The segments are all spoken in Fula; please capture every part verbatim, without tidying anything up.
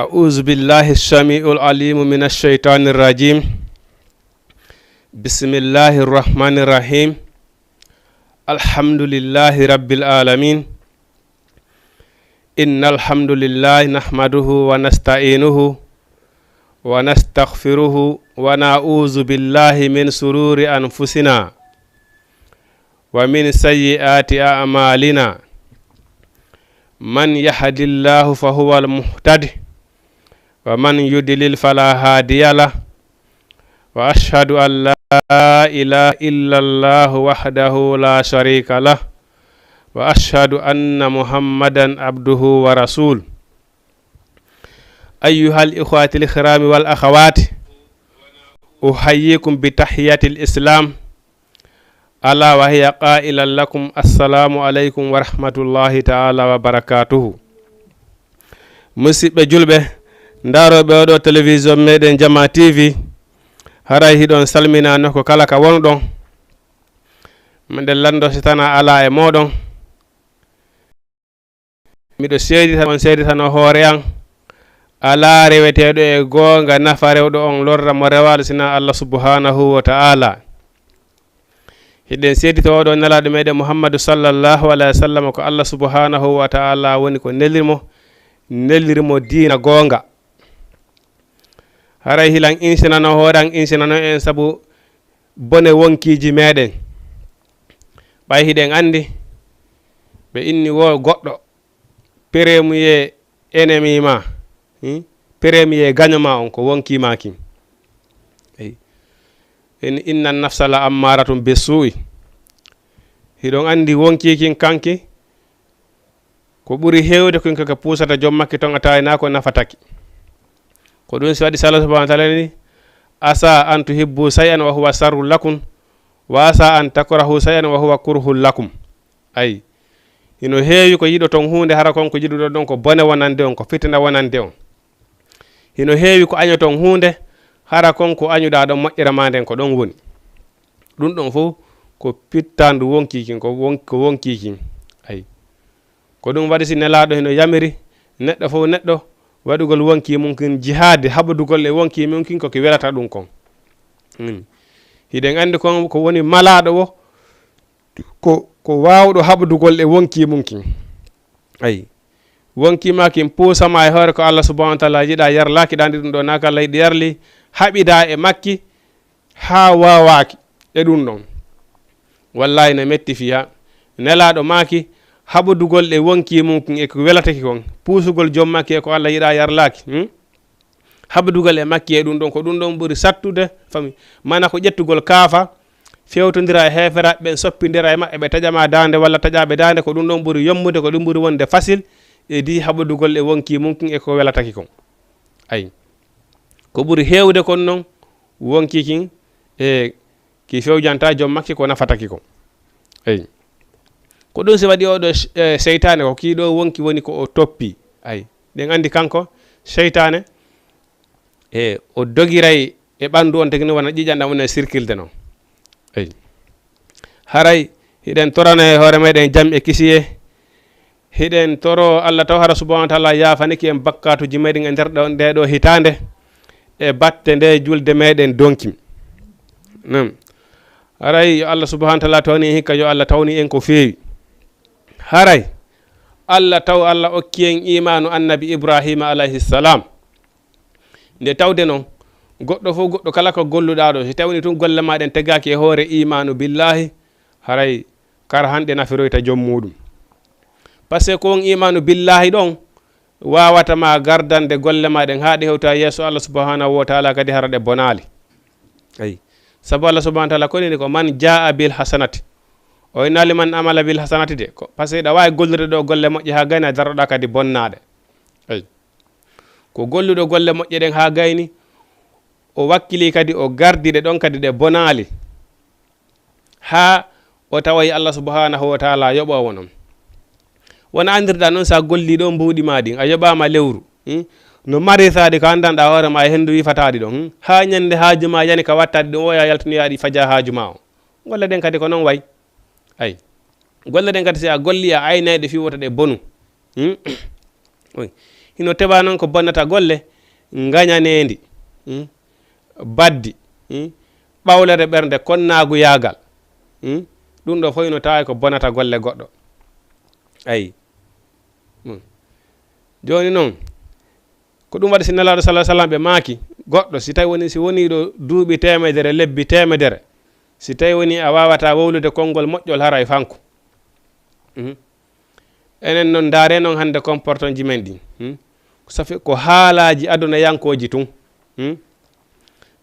أعوذ بالله السميع العليم من الشيطان الرجيم. بسم الله الرحمن الرحيم. الحمد لله رب العالمين. إن الحمد لله نحمده ونستعينه ونستغفره ونعوذ بالله من شرور أنفسنا ومن سيئات أعمالنا. من يهد الله فهو المهتد، ومن يضلل فلا هادي له. وأشهد أن لا إله إلا الله وحده لا شريك له، وأشهد أن محمدا عبده ورسوله. أيها الإخوة الكرام والأخوات، أحييكم بتحية الإسلام، ألا وهي قائلا لكم: السلام عليكم ورحمة الله تعالى وبركاته. Musidɓe julɓe, ndarooɓe oɗo télévision meɗen Jama T V, haray hiɗon salmina nokku kala ka wonɗon. Meɗen lanndo si tana alaa e mooɗon. Miɗo seedita on, seeditano hoore an, alaa reweteeɗo e goonga nafa rewɗo on lorra mo rewaali sina Allah subhanahu wa ta'ala. Hiɗen seedita oɗo nelaaɗo meɗen Muhammadu sallallahu alaihi wa sallam, ko Allah subhanahu wa ta'ala woni ko neliri mo, neliri mo diina goonga. Haray hilan insinano hoore an, insinano en sabu bone wonkiiji meɗen. Ɓay hiɗen anndi, ɓe inni wo goɗɗo, premier ennemi ma, hmm? Premier gagnant ma on ko wonkii ma kin. Eyi. En inna nafsa la ammaratum be suu'i. Hiɗon anndi wonkii kin kanki, ko ɓuri heewde kon ko ka puusata joom makki ton a taayna ko nafataki. Ko ɗum si waɗi Allah subhanahu wa ta'ala ni, asa an tuhibbu shay'an wa huwa sharrun lakum, wa asa an takrahu shay'an wa huwa kurhun lakum. Ay, hino heewi ko yiɗoton huunde, hara kon ko yiɗuɗon ɗon ko bone wonande on, ko fitina wonande on. Hino heewi ko añoton huunde, hara kon ko añuɗaa ɗon moƴƴere maa nden ko ɗon woni. Ɗum ɗon fof ko pittaandu wonkii kin, ko won-, ko wonkii kin. Ay. Ko ɗum waɗi si Nelaaɗo hino yamiri neɗɗo fof neɗɗo waɗugol wonkii mum kin jihaade, haɓodugol e wonkii mum kin ko ki welata ɗum kon. Hmm. Hiɗen anndi kon ko woni malaaɗo wo, ko, ko waawɗo haɓodugol e wonkii mum kin. Ayi. Wonkii maa kin puusa ma e hoore ko Allah subhanahu wa ta'ala yiɗaa yarlaaki ɗaandi ɗum ɗo, naa ko Allah yiɗi yarli, haɓidaa e makki haa waawaaki e ɗum ɗon. Wallaahi no metti fiya. Nelaaɗo maaki haɓodugol e wonkii mum kin e ko welataki kon, puusugol joom makki e ko Allah yiɗaa yarlaaki. Hmm? Haɓodugol e makki e ɗum ɗon, ko ɗum ɗon ɓuri sattude, fami. Mana ko ƴettugol kaafa, fewtondira e heeferaaɓe ɓen, soppindira e maɓɓe, ɓe taƴa ma daande walla taƴaaɓe daande, ko ɗum ɗon ɓuri yombude, ko ɗum ɓuri wonde facile, e di haɓodugol e wonkii mum kin e ko welataki kon. Ayi. Ko ɓuri heewde kon non, wonkii kin e ki fewjanta joom makki ko nafataki kon. Eyi. Ko ɗum si waɗi oɗo sh-, e, seytaane ko kii ɗo wonki woni ko o toppi. Ayi. Ɗen anndi kanko, seytaane, e, o dogiray e ɓanndu on tigi ni wona ƴiƴan ɗam on e sirkilde non. Eyi. Haray, hiɗen torano e hoore meɗen jam e kisiyee. Hiɗen toro Allah taw hara subhanahu wa ta'ala yaafaniki en bakkaatuji meɗen e nder ɗo, nde ɗo hitaande e batte nde julde meɗen donki. Nam. Haray yo Allah subhanahu wa ta'ala tawni en hikka, yo Allah tawni en ko feewi. Haray Allah taw Allah okki en imaanu annabi Ibrahima alayhi salam. Nde tawde non, goɗɗo fof, goɗɗo kala ko golluɗaa ɗo, si tawni tun golle maa ɗen tegaaki e hoore imaanu billahi, haray kara hanɗe nafiroyta joom muuɗum. Par ce que ko on imaanu billahi ɗon waawata ma gardande golle maa ɗen haa ɗe hewta yeeso Allah subhanahu wa ta'ala, kadi hara ɗe bonaali. Ayi. Sabu Allah subhanahu wa ta'ala ko nini ko man jaa bil hasanati. O innaali man amala bil hasanati de. Ko, par ce que ɗa waawi gollude ɗo golle moƴƴe haa gayna daroɗaa kadi bonnaaɗe. Ayi. Ko golluɗo golle moƴƴe ɗen haa gayni, o wakkili kadi, o gardi ɗe ɗon kadi ɗe bonaali. Haa o tawayi Allah subhanahu wa ta'ala yoɓoowo non. Wona anndirɗaa non, so a gollii ɗo mbuuɗi maa ɗin, a yoɓaama lewru. Hmm? No maritaaɗi ko anndanɗaa hoore maa e henndu wifataɗi ɗon. Hmm? Haa ñannde haaju maa yani ka wattaɗi ɗum, oya yaltinoyaaɗi fajaa haaju maa o. Golle ɗen kadi ko non wayi. Ay. Golle ɗen kadi, si a golli, a aynay ɗe fii wota ɗe bonu. Hmm? Oy. Ino tewa noon ko bonnata golle, ngañaneendi, hmm, baddi, hmm, ɓawlere ɓernde, konnaaguyaagal, hmm, ɗum ɗo fof ino tawa ko bonnata golle goɗɗo. Ayi. Hmm. Jooni noon, ko ɗum waɗi si Nelaaɗo sallallaahu alayhi wa sallam ɓe maaki, goɗɗo si tawi woni, si wonii ɗo duuɓi teemedere, lebbi teemedere, si tawi woni a waawataa wowlude konngol moƴƴol, haray fanku. Mhm. Enen noon, ndaare noon hannde comportement ji men ɗin. Hmm? Ko safi ko haalaaji adunayankooji tun. Hmm?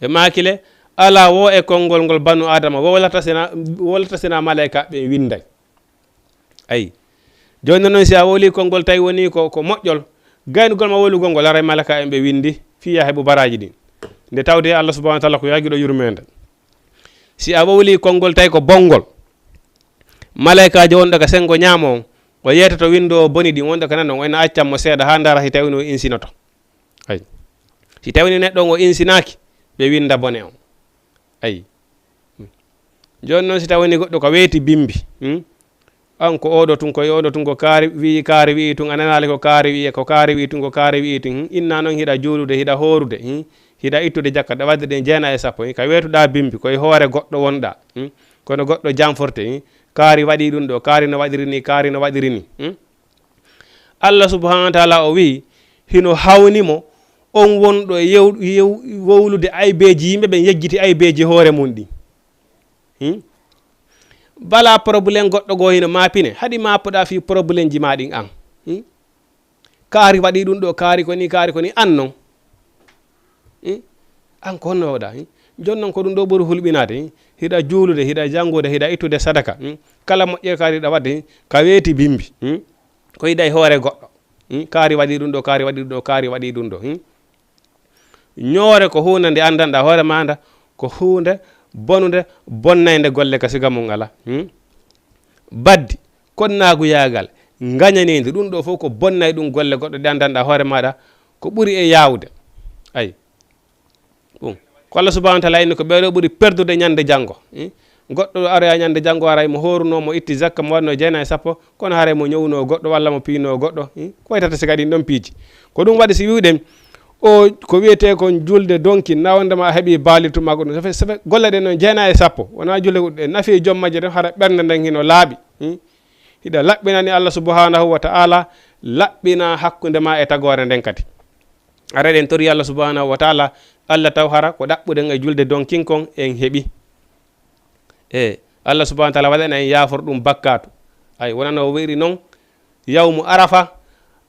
Ɓe maaki le, alaa wo e konngol ngol banu Aadama wowlata sina, wowlata sina maleyka ɓe winnday. Ayi. Jooni noon, si a wowlii konngol tawi woni ko, ko moƴƴol, gaynugol ma wowlugol ngol, haray maleyka en ɓe winndi fii a heɓu baraaji ɗin. Nde tawde Allah subhanahu wa taala ko yaagiɗo yurmeende. Si a wowlii konngol tawi ko bonngol, maleykaajo wonɗo ka senngo ñaamo on, o yeetoto winndoowo boni ɗin wonɗo ka nano on, o ina accan mo seeɗa haa ndaara si tawi no insinoto. Ayi. Si tawi ni neɗɗo on o insinaaki, ɓe winnda bone on. Ayi. Jooni noon, si tawi ni goɗɗo ka weeti bimbi, hmm? An ko oɗo tun, ko e oɗo tun, ko kaari wi'i, kaari wi'i tun, a nanaali ko kaari wi'i, ko kaari wi'i tun, ko kaari wi'i tun, hmm? Inna noon hiɗa juulude, hiɗa hoorude, hmm? Hiɗa ittude jakka, ɗa waɗde ɗen jeenayi e sappo, hmm? Ka weetuɗaa bimbi, ko e hoore goɗɗo wonɗaa, hmm? Kono goɗɗo janforte, hmm? Kaari waɗi ɗum ɗo, kaari no waɗiri ni, kaari no waɗiri ni, hmm? Allah subhanahu wa taala o wi'i, hino hawni mo on wonɗo e yew-, yew-, wowlude aybeeji yimɓe ɓen, yejjiti aybeeji hoore mun ɗin. Hmm? Bala problème goɗɗo goo hino maapine, haɗi maapoɗaa fii problème ji maa ɗin an. Hmm? Kaari waɗi ɗum ɗo, kaari ko ni, kaari ko ni, an non. Hmm? An ko honno waɗaa? Hmm? Jooni non ko ɗum ɗo ɓuri hulɓinaade. Hmm? Hiɗa juulude, hiɗa janngude, hiɗa ittude sadaka. Hmm? Kala moƴƴere kaari hiɗa waɗde, hmm? Ka weeti bimbi. Hmm? Ko hiɗa e hoore goɗɗo. Hmm? Kaari waɗi ɗum ɗo, kaari waɗi ɗum ɗo, kaari waɗi ɗum ɗo. Hmm? Ñoore ko huunde nde anndanɗaa hoore maa nda, ko huunde bonunde, bonnaynde golle ka siga mum alaa. Hmm? Baddi, konnaaguyaagal, ngañaniindi, ɗum ɗo fof ko bonnay ɗum golle goɗɗo ɗe anndanɗaa hoore maaɗa, ko ɓuri e yaawde. Ayi. Ɗum. Ko Allah subhanahu wa taala inni ko ɓeeɗo ɓuri perdude ñande janngo. Hmm? Goɗɗo aroya ñande janngo, haray mo hoorunoo, mo itti zakka, mo waɗnoo jeenayi e sappo, kono haray mo ñowunoo goɗɗo walla mo piinoo goɗɗo. Hmm? Ko waytata siga ɗin ɗon piiji? Ko ɗum waɗi si wi'uɗen, o, ko wiyetee kon julde donki, na wonde ma a heɓi baali tuma ko ɗum. Ça fait, ça fait, golle ɗen noon jeenayi e sappo, wonaa julde goɗɗo ɗe nafi joom majje ɗen, hara ɓernde nden hino laaɓi. Hmm? Hiɗa laɓɓinani Allah subhanahu wa ta'ala, laɓɓina hakkunde ma e tagoore nden kadi. Ara eɗen tori Allah subhanahu wa ta'ala, Allah taw hara ko ɗaɓɓuɗen e julde donkin kon en heɓi. E Allah subhanahu wa ta'ala waɗana en yaafor ɗum bakkaatu. Ay, wonano o wi'iri non, yawmu Arafa,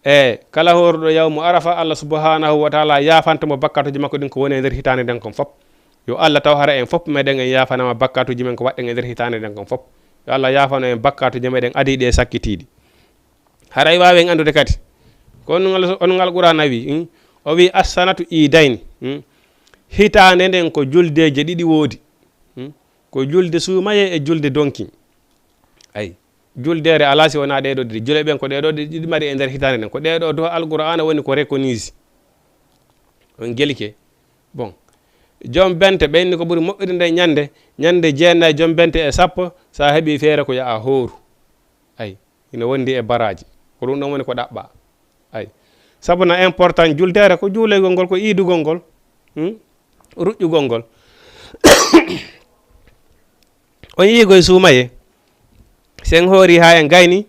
e kala hooruɗo yawmu Arafa, Allah subhanahu wa ta'ala yaafanta mo bakkaatuji makko ɗin ko woni e nder hitaande nden kon fop. Yo Allah taw hara en fop meɗen en yaafanama bakkaatuji men ko waɗɗen e nder hitaande nden kon fop. Yo Allah yaafano en bakkaatuji meɗen adiiɗi e sakkitiiɗi. Haray waawen anndude kadi. Ko on ngal, on ngal Qur'aana wi, hmm? O wi, "Assanatu iidayni." Hmm? Hitaande nden ko juldeeje ɗiɗi woodi. Hmm? Ko julde suumayee e julde donkin. Ay, juldeere alaa si wonaa ɗee ɗoo ɗiɗi. Julɓe ɓen ko ɗee ɗoo ɗiɗi mari e nder hitaande nden. Ko ɗee ɗoo do Alqur'aana woni ko rekonisi. On gelike. Bon. Joom bente ɓe inni ko ɓuri moƴƴude nden ñande, ñande jeenayi joom bente e sappo, sa heɓi feere ko yo a hooru. Ay. Ina wondi e baraaji. Ko ɗum ɗon woni ko ɗaɓɓaa. Ay. Sabu na important juldeere ko juuloygol ngol, ko iidugol ngol. Hmm? Ruƴƴugol ngol. On yii koye suumayee. Si en hoori haa en gayni,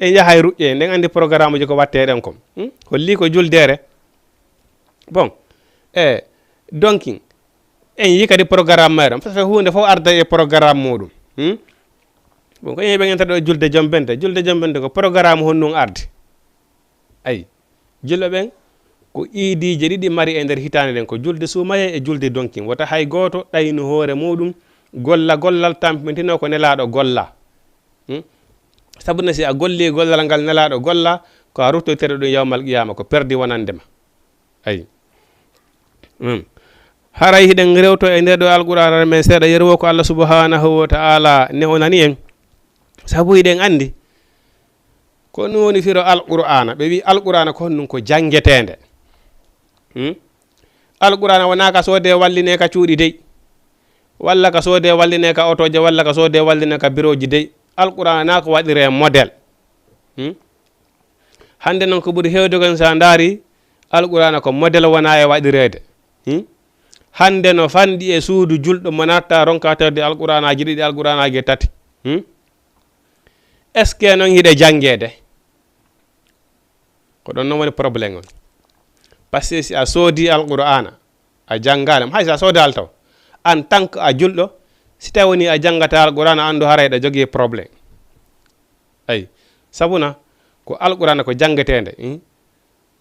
en yahay ruƴƴe. Nden anndi programme uji ko wattee ɗen kon. Hmm? Holli ko juldeere. Bon. E, donkin. En yii kadi programme mayɗon, parce que huunde fof arda e programme muɗum. Hmm? Bon, ko yimɓe ngenta ɗo julde jombente. Julde jombente ko programme honɗum ardi? Ayi, julɓe ɓen ko iidiije ɗiɗi mari e nder hitaande nden, ko julde suumayee e julde donkin. Wota hay gooto ɗaynu hoore muɗum, golla gollal tampintino ko Nelaaɗo golla. Hmm? Sabu ne si a golli gollal ngal Nelaaɗo golla, ko a ruttoytere ɗum yawmal qiyaama, ko perdi wonande ma. Ayi. Hmm. Haray hiɗen rewto e nder ɗo Alqur'aana men seeɗa yerwo ko Allah subhanahu wa ta'ala newnani en. Sabu hiɗen anndi ko ɗum woni firo Alqur'aana. Ɓe wi Alqur'aana ko honɗum? Ko janngeteende. Hmm? Alqur'aana wonaa ka soodee wallinee ka cuuɗi dey, walla ka soodee wallinee ka otooje, walla ka soodee wallinee ka birooji dey. Alqur'aana na ko waɗiree model. Hmm? Hannde noon ko ɓuri heewde kon, so a ndaari, Alqur'aana ko modèle wona e waɗireede. Hmm? Hannde no fanɗi e suudu julɗo mo natta ronka tawde alqur'aanaaji ɗiɗi, alqur'aanaaji tati. Hmm? Est-ce que noon hiɗe janngeede? Ko ɗon noon woni problème on. Parce que si a soodi alqur'aana, a janngaali mo, hay so a soodaali taw, en tant que a julɗo, si tawi woni a janngata alqur'aana, anndu haray hiɗa jogii problème. Ay, sabuna ko alqur'aana ko janngeteende, hmm?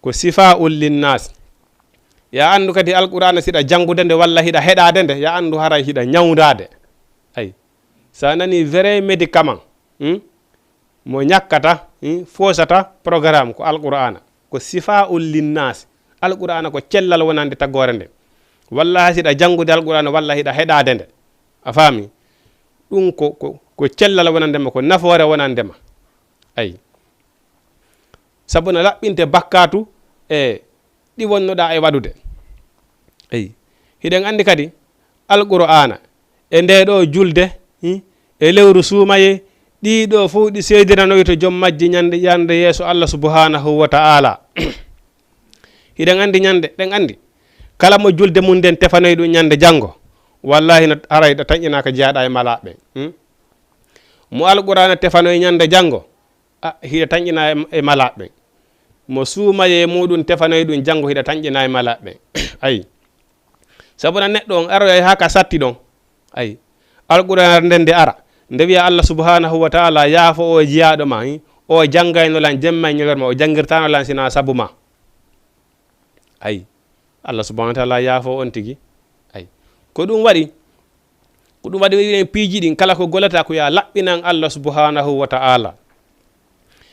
Ko sifaa'un linnaas. Ya anndu kadi alqur'aana si hiɗa janngude nde walla hiɗa heɗaade nde, ya anndu haray hiɗa ñawndaade. Ay, so a nanii vrai médicament, hmm? Mo ñakkata, hmm, foosata programme ko alqur'aana. Ko sifaa'un linnaas. Alqur'aana ko cellal wonande tagoore nde. Walla hay si hiɗa janngude alqur'aana walla hiɗa heɗaade nde. A faami? Ɗum ko, ko, ko cellal wonande ma, ko nafoore wonande ma. Ay. Sabu no laɓɓinte bakkaatu e ɗi wonnoɗaa e waɗude. Eyi. Hiɗen anndi kadi, Alqur'aana, e ndee ɗoo julde, hi, e lewru suumayee, ɗii ɗoo fof ɗi seedinanoyto joom majji ñande, ñande yeeso Allah subhanahu wa ta'ala. Hiɗen anndi ñande, ɗen anndi, kala mo julde mum nden tefanoyi ɗum ñande janngo, wallahi no haray ɗo tanƴinaaka jeyaaɗaa e malaaɓe. Hmm? Mo Alqur'aana tefanoyi ñande janngo, a, hiɗa tanƴina e, e malaaɓe ɓen. Mo suumayee muɗum tefanoyi ɗum janngo, hiɗa tanƴina e malaaɓe ɓen. Ayi. Sabu na neɗɗo on aroyay haa ka satti ɗon. Ayi. Alqur'aana nden nde ara. Nde wiya Allah subhanahu wa ta'ala yaafo o jiyaaɗo ma, hi? O janngayno lan jemma e ñalorma, o janngirtaano lan sina sabu ma. Ayi. Allah subhanahu wa ta'ala yaafo on tigi. Ayi. Ko ɗum waɗi, ko ɗum waɗi wiɗen piiji ɗin, kala ko gollata ko ya laɓɓinan Allah subhanahu wa ta'ala.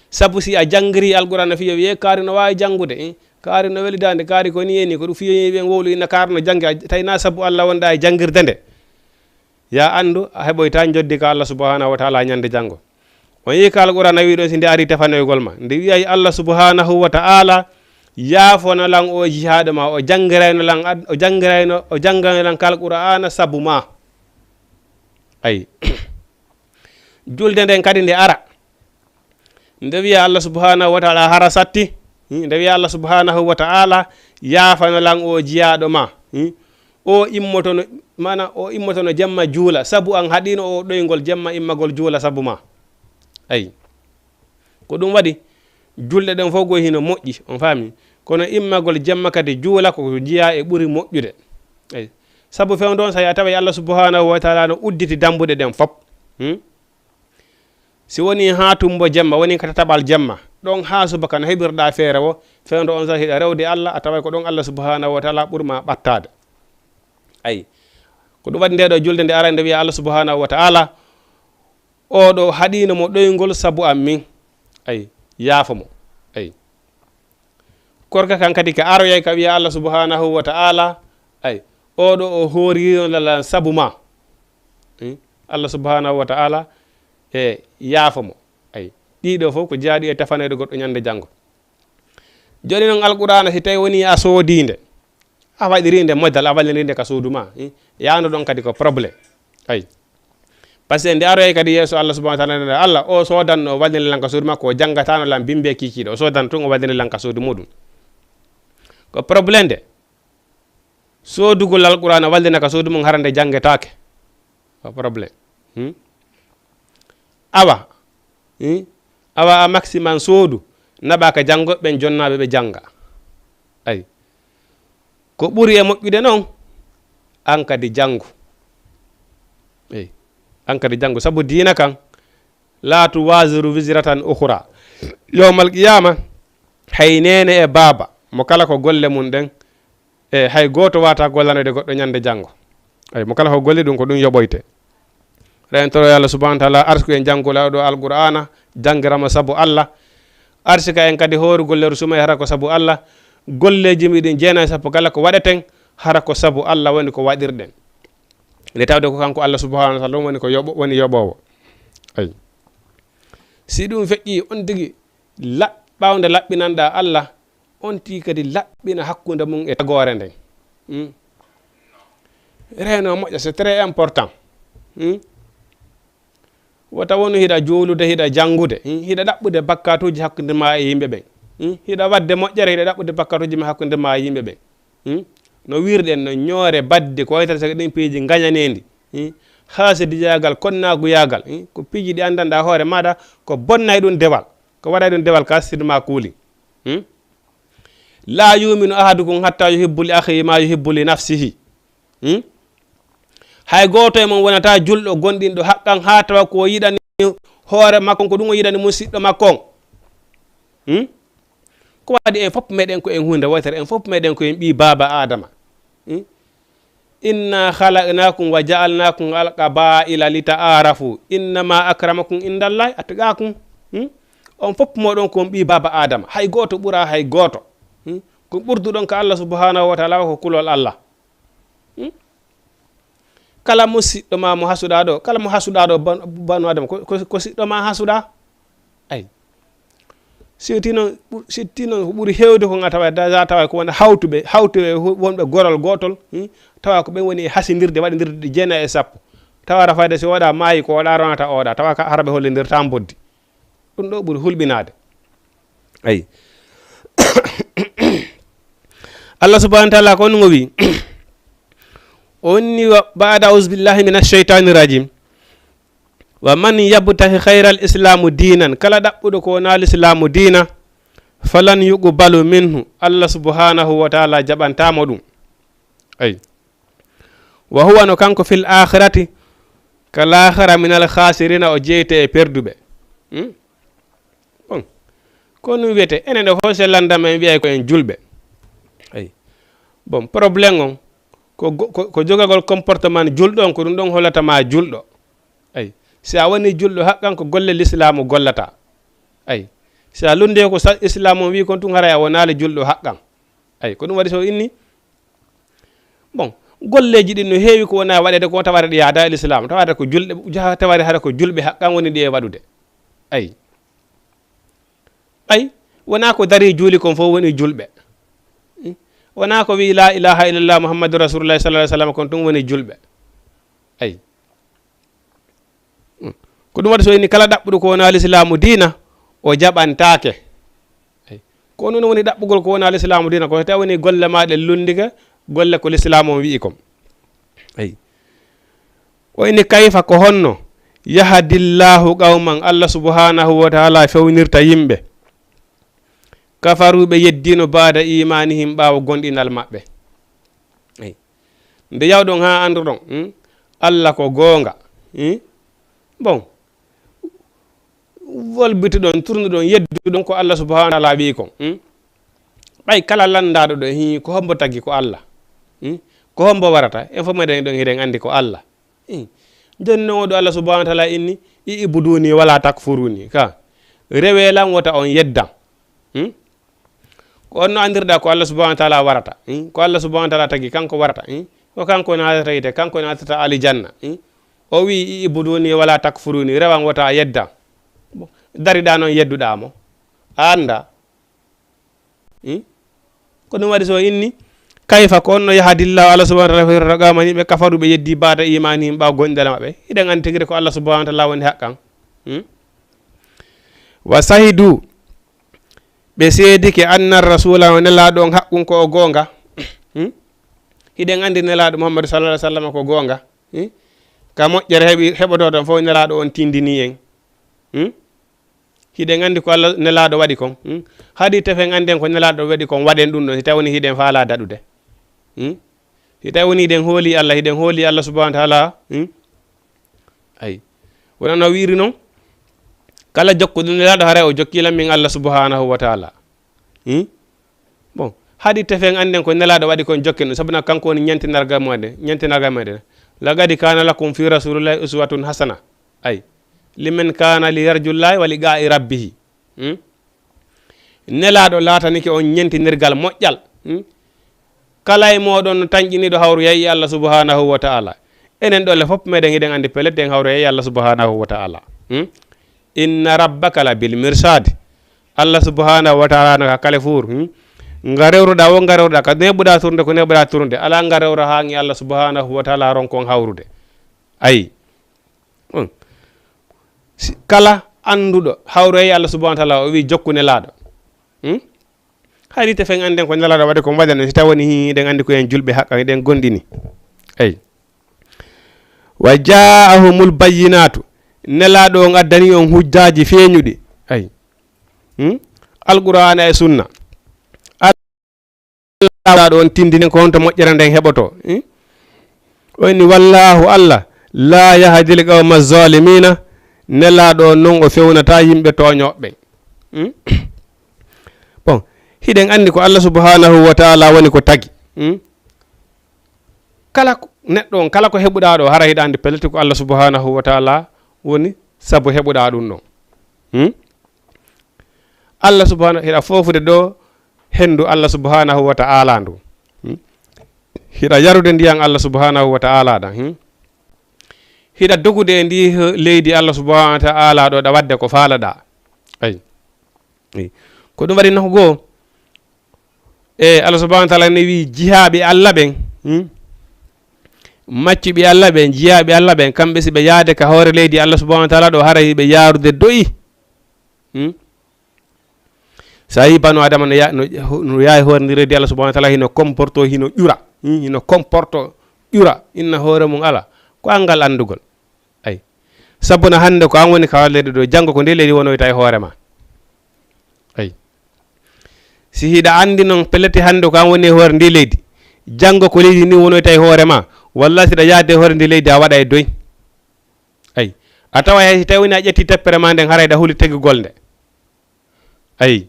Sabu si a janngiri Alqur'aana fiyo wiye kaari no waawi janngude, eh? Kaari no welidaande, kaari ko ni e ni, ko ɗum fiyo ɓen wowlu inna kaari no janngi, a, tawi na sabu Allah wonɗa e janngirde nde. Ya anndu, a heɓoyta njoddi ka Allah subhanahu wa ta'ala ñande janngo. On yii ka Alqur'aana wi ɗon si nde ari tefanoygol ma. Nde wiyay Allah subhanahu wa ta'ala, yaafano lan o jihaaɗo ma, o janngirayno lan ad-, o janngirayno, o janngayno lan ka Alqur'aana sabu ma. Ayi. Julde nden kadi nde ara. Nde wiya Allah subhanahu wa ta'ala hara satti. Hi, nde wiya Allah subhanahu wa ta'ala, yaafano lan o jiyaaɗo ma. Hi, o immotono, mana o immotono jemma juula, sabu an haɗino o ɗoyngol jemma immagol juula sabu ma. Ayi. Ko ɗum waɗi, julɗe ɗen fof goy hino moƴƴi, on faami? Kono immagol jemma kadi juula ko jiya e ɓuri moƴƴude. Ayi. Sabu fewndo on, so a taway Allah subhanahu wa ta'ala no udditi dambuɗe ɗen fop. Hmm? Si woni haa tumbo jemma, woni ka tataɓal jemma, ɗon haa subaka no heɓirɗa feere wo, fewndo on saa'i hiɗa rewde Allah, a taway ko ɗon Allah subhanahu wa ta'ala ɓurma ɓattaade. Ayi. Ko ɗum waɗi nde ɗo julde nde ara nde wiya Allah subhanahu wa ta'ala, o ɗo haɗino mo ɗoyngol sabu am min. Ayi. Yaafo mo. Ayi. Korka kan kadi ka aroyay ka wiya Allah subhanahu wa ta'ala, ay, oɗo o hoorino lan sabu ma. Hmm? Allah subhanahu wa ta'ala e yaafo mo. Ay, ɗiɗo fof ko jaaɗi e tafanoyde goɗɗo ñande janngo. Jooni noon Alqur'aana si tawi woni a soodinde, a waɗirinde modal, a wallinirinde ka suudu ma, hmm? Yaano ɗon kadi ko problème. Ay. Parce que nde aroyay kadi yeeso Allah subhanahu wa ta'ala, nde Allah o soodanno, o wallina lan ka suudu makko, o janngatano lan bimbe kiikiiɗe. O soodanno tun, o wallina lan ka suudu muɗum. Ko problème de. Soodugol Alqur'aana wallina ka suudu mum hara nde janngetaake. Ko problème. Hmm? Awa. Hmm? Awa a maximum soodu, naɓa ka janngo ɓen jonnaaɓe ɓe jannga. Ay. Ko ɓuri e moƴƴude noon, an kadi janngu. Ey, an kadi janngu. Sabu diina kan, "Laa tuwaaziru wizratan ukhra." Yawmal qiyaama, hay neene e baaba, mo kala ko golle mum ɗen, e hay gooto waata gollanoyde goɗɗo ñande janngo. Ay, mo kala ko golli ɗum, ko ɗum yoɓoyte. Rentoro yo Allah subhanahu wa ta'ala arsuku en janngula oɗo Alqur'aana, janngirama sabu Allah. Arsika en kadi hoorugol leru sumay hara ko sabu Allah. Golleeji miɗin jeenayi sappo kala ko waɗeten, hara ko sabu Allah woni ko waɗirɗen. Nde tawde ko kanko Allah subhanahu wa ta'ala woni ko yoɓo-, woni yoɓoowo. Ay. Si ɗum feƴƴi on tigi laɓ-, ɓaawo nde laɓɓinanɗa Allah, on tigi kadi laɓɓina hakkunde mum e tagoore nden. Hmm? Reeno moƴƴa, c'est très important. Hmm? Wota wonu hiɗa juulude, hiɗa janngude, hmm? Hiɗa ɗaɓɓude bakkatuuji hakkunde ma e yimɓe ɓen. Hmm? Hiɗa waɗde moƴƴere, hiɗa ɗaɓɓude bakkatuuji ma hakkunde ma e yimɓe ɓe. Hmm? No wirɗen no ñoore, baɗde, ko waytata saka ɗin piiji ngañaneendi. Hmm? Haasidiyaagal, konnaaguyaagal. Hmm? Ko piiji ɗi anndanɗaa hoore maaɗa, ko bonnay ɗum dewal. Ko waɗay ɗum dewal ka sirma kuuli. Hmm? "La yuminu ahadukum hatta yuhibbu li akhihi ma yuhibbu li nafsihi." Hmm? "Hay gooto e mon wonata julɗo gonɗinɗo haqqan haa tawa ko yiɗani hoore makko on, ko ɗum o yiɗani musiɗɗo makko on." Hmm? Ko waɗi en fof meɗen ko en huunde wotere, en fof meɗen ko en ɓii baaba Adama. Hmm? "Inna khalaqnakum wa ja'alnakum al qabaila li ta'arafu, innama akramakum indallahi atqakum." Hmm? On fof moɗon ko on ɓii baaba Adama, hay gooto ɓura hay gooto. Hmm? Ko ɓurduɗon ka Allah subhanahu wa taala ko kulol Allah. Hmm? Kala musiɗɗo ma mo hasuɗa ɗo, kala mo hasuɗa ɗo, ban-, banu Adama, ko, ko, ko siɗɗo ma hasuɗa. Ay. Si tino, si tino ko ɓuri heewde ko nga tawa, da, da tawa ko wona hawtuɓe, hawtuɓe hu-, wonɓe gorol gootol, hmm? Tawa ko ɓen woni e hasindirde, waɗindirde ɗi jeenayi e sappo. Tawa ara fayda si oɗa maayi ko oɗa ronata oɗa, tawa ka hara ɓe hollindirta mboddi. Ɗum ɗo ɓuri hulɓinaade. Ay. Allah subhanahu wa taala ko on ngo wi. O inni wa ba'da a'udhu billahi minash shaytanir rajim. "Wa man yabtaghi khayral islamu dinan," kala ɗaɓɓuɗo ko wona l'islamu diina, "falan yuqbalu minhu," Allah subhanahu wa taala jaɓantamo ɗum. Ay. "Wa huwa," no kanko, "fil akhirati," ka laakhara, "minal khasirina," o jeyte e perduɓe. Hmm? Bon, ko ɗum wiyete, enen ɗo fof se landama en wiyay ko en julɓe. Ay. Bon, problème on, ko go-, ko, ko jogagol comportement julɗo on, ko ɗum ɗon hollata ma julɗo. Ay. Si a woni julɗo haqqan, ko golle l'islamu gollata. Ay. Si a lundi ko sa-, islamu on wi kon tun, haray a wonaali julɗo haqqan. Ay, ko ɗum waɗi so inni, bon, golleeji ɗin no heewi ko wona waɗeede ko, tawata ɗi yaada e l'islam, tawata ko julɓe, jaha-, tawata hara ko julɓe haqqan woni ɗi e waɗude. Ay. Ay, wona ko dari juuli kon fof woni julɓe. Hmm? Wona ko wi la ilaha illallah Muhammadu Rasulullah sallallahu alaihi wasallam kon tun woni julɓe. Ay. Hmm. Ko ɗum waɗi so inni kala ɗaɓɓuɗo ko wona l'islamu diina, o jaɓantaake. Ay. Ko ɗum woni ɗaɓɓugol ko wona l'islamu diina, ko tawi woni golle ma ɗe lundike, golle ko l'islamu on wi'i kon. Ay. O inni kayfa, ko honno, yahdillahu qawman, Allah subhanahu wa taala fewnirta yimɓe, kafaru, ɓe yeddino, ba'da imanihim, ɓaawo gonɗinal maɓɓe. Ay. Nde yawɗon haa annduɗon, hmm, Allah ko goonga. Hmm? Bon. Wolbituɗon, turnuɗon, yedduɗon ko Allah subhanahu wa taala wi'i kon. Hmm? Ɓay kala lanndaaɗo ɗo, hi, ko hombo tagi? Ko Allah. Hmm? Ko hombo warata? En fof meɗen ɗon, hiɗen anndi ko Allah. Hmm. Jooni non, o ɗo Allah subhanahu wa taala inni, "I'buduni wala takfuruni." Ka, rewe lan, wota on yeddan. Hmm? Ko on no anndirɗa ko Allah subhanahu wa taala warata. Hmm? Ko Allah subhanahu wa taala tagi, kanko warata. Hmm? Ko kanko naatata yiite, kanko naatata alijanna. Hmm? O wi, "I'buduni wala takfuruni, rewan, wota a yeddan." Bon, dariɗa non, yedduɗa mo. A annda. Hmm? Ko ɗum waɗi so inni, kayfa, ko on no yahdillahu, Allah subhanahu wa taala fewnirta qawman, yimɓe, kafaru, ɓe yeddi, ba'da imanihim, ɓaawo gonɗinal maɓɓe. Hiɗen anndi tigi ko Allah subhanahu wa taala woni haqqan. Hmm? Wa shahidu, ɓe seedike, anna rasula, o nelaaɗo on, haqqun, ko o goonga. Hmm? Hiɗen anndi nelaaɗo Muhammadu sallallahu alaihi wasallam ko goonga. Hmm? Ka moƴƴere heɓi, heɓotoo ton fof, nelaaɗo on tindini en. Hmm? Hiɗen anndi ko Allah nelaaɗo waɗi kon. Hmm? Haadi tefen annden ko nelaaɗo waɗi kon, waɗen ɗum ɗon, si tawi woni hiɗen faala daɗude. Hmm? Si tawi woni hiɗen hooli Allah, hiɗen hooli Allah subhanahu wa taala. Hmm? Ay. Wona no wiiri non, kala jokkuɗo nelaaɗo, haray o jokki lan min Allah subhanahu wa taala. Hmm? Bon, haadi tefen annden ko nelaaɗo waɗi kon, jokken ɗum, sabu na kanko woni ñentinargal meɗen, ñentinargal meɗen. "Laqad kana lakum fi rasulillahi uswatun hasana." Ay. "Liman kana li yarjullahi wa liqa'i rabbihi." Hmm? Nelaaɗo laatanike on ñentinirgal moƴƴal. Hmm? Kala e mooɗon no tanƴiniiɗo hawroyay e Allah subhanahu wa ta'ala. Enen ɗo le fof meɗen hiɗen anndi pellet en hawroyay e Allah subhanahu wa ta'ala. Hmm? "Inna rabbaka la bil mirsad." Allah subhanahu wa ta'ala no ka kalefuur. Hmm? Nga rewruɗa wo nga rewruɗa, ka neɓuɗa turnde ko neɓuɗa turnde. Ala nga rewra haa ngi Allah subhanahu wa ta'ala ronkon hawrude. Ayi. Hmm. Si, kala annduɗo hawroyay Allah subhanahu wa ta'ala, o wi jokku nelaaɗo. Hmm? Hay nite fen annden ko Nelaaɗo waɗi ko waɗano, si taw woni hi-, hiɗen anndi ko en julɓe haqqa, hiɗen gondini. Eyi. "Wa jaa'ahumul bayyinaatu." Nelaaɗo on addani on hujjaaji feeñuɗi. Eyi. Hmm? Alqur'aana e sunna. Allah on tindini ko honto moƴƴere nden heɓoto. Hmm? O inni, "Wallaahu Allah, laa yahdil qawma zaalimiina." Nelaaɗo on non o fewnataa yimɓe tooñooɓe ɓen. Hmm? Bon, hiɗen anndi ko Allah subhanahu wa ta'ala woni ko tagi. Hmm? Kala ko, neɗɗo on, kala ko heɓuɗaa ɗo, hara hiɗa anndi pellet ko Allah subhanahu wa ta'ala woni sabu heɓuɗaa ɗum ɗon. Hmm? Allah subhanahu, hiɗa foofude ɗo henndu Allah subhanahu wa ta'ala ndu. Hmm? Hiɗa yarude ndiyan Allah subhanahu wa ta'ala ɗan. Hmm? Hiɗa dogude e ndi he-, leydi Allah subhanahu wa ta'ala ɗo, ɗa waɗde ko faalaɗaa. Ayi. Ayi. Ko ɗum waɗi nokku goo, e Allah subhanahu wa ta'ala ne wi'i jiyaaɓe Allah ɓen, hmm? Maccuɓe Allah ɓen, jiyaaɓe Allah ɓen, kamɓe si ɓe yaade ka hoore leydi Allah subhanahu wa ta'ala ɗo, haray ɓe yaarude do'i. Hmm? So a yii banu Adama no ya-, no, no yaha e hoore ndi leydi Allah subhanahu wa ta'ala, hino comporto, hino ƴura, hmm? Hino comporto ƴura, inna hoore mum ala. Ko anngal anndugol. Ayi. Sabu na hannde ko an woni ka hoore leydi ɗo, janngo ko ndi leydi wonoyta e hoore ma. Ayi. Si hiɗa anndi non pellet hannde ko an woni e hoore ndi leydi, janngo ko leydi ndi wonoyta e hoore ma, walla si ɗa yaade e hoore ndi leydi a waɗa e doy. Ayi. A tawa hay si tawi woni a ƴetti teppere ma nden, haray ɗa huli tegugol nde. Ayi.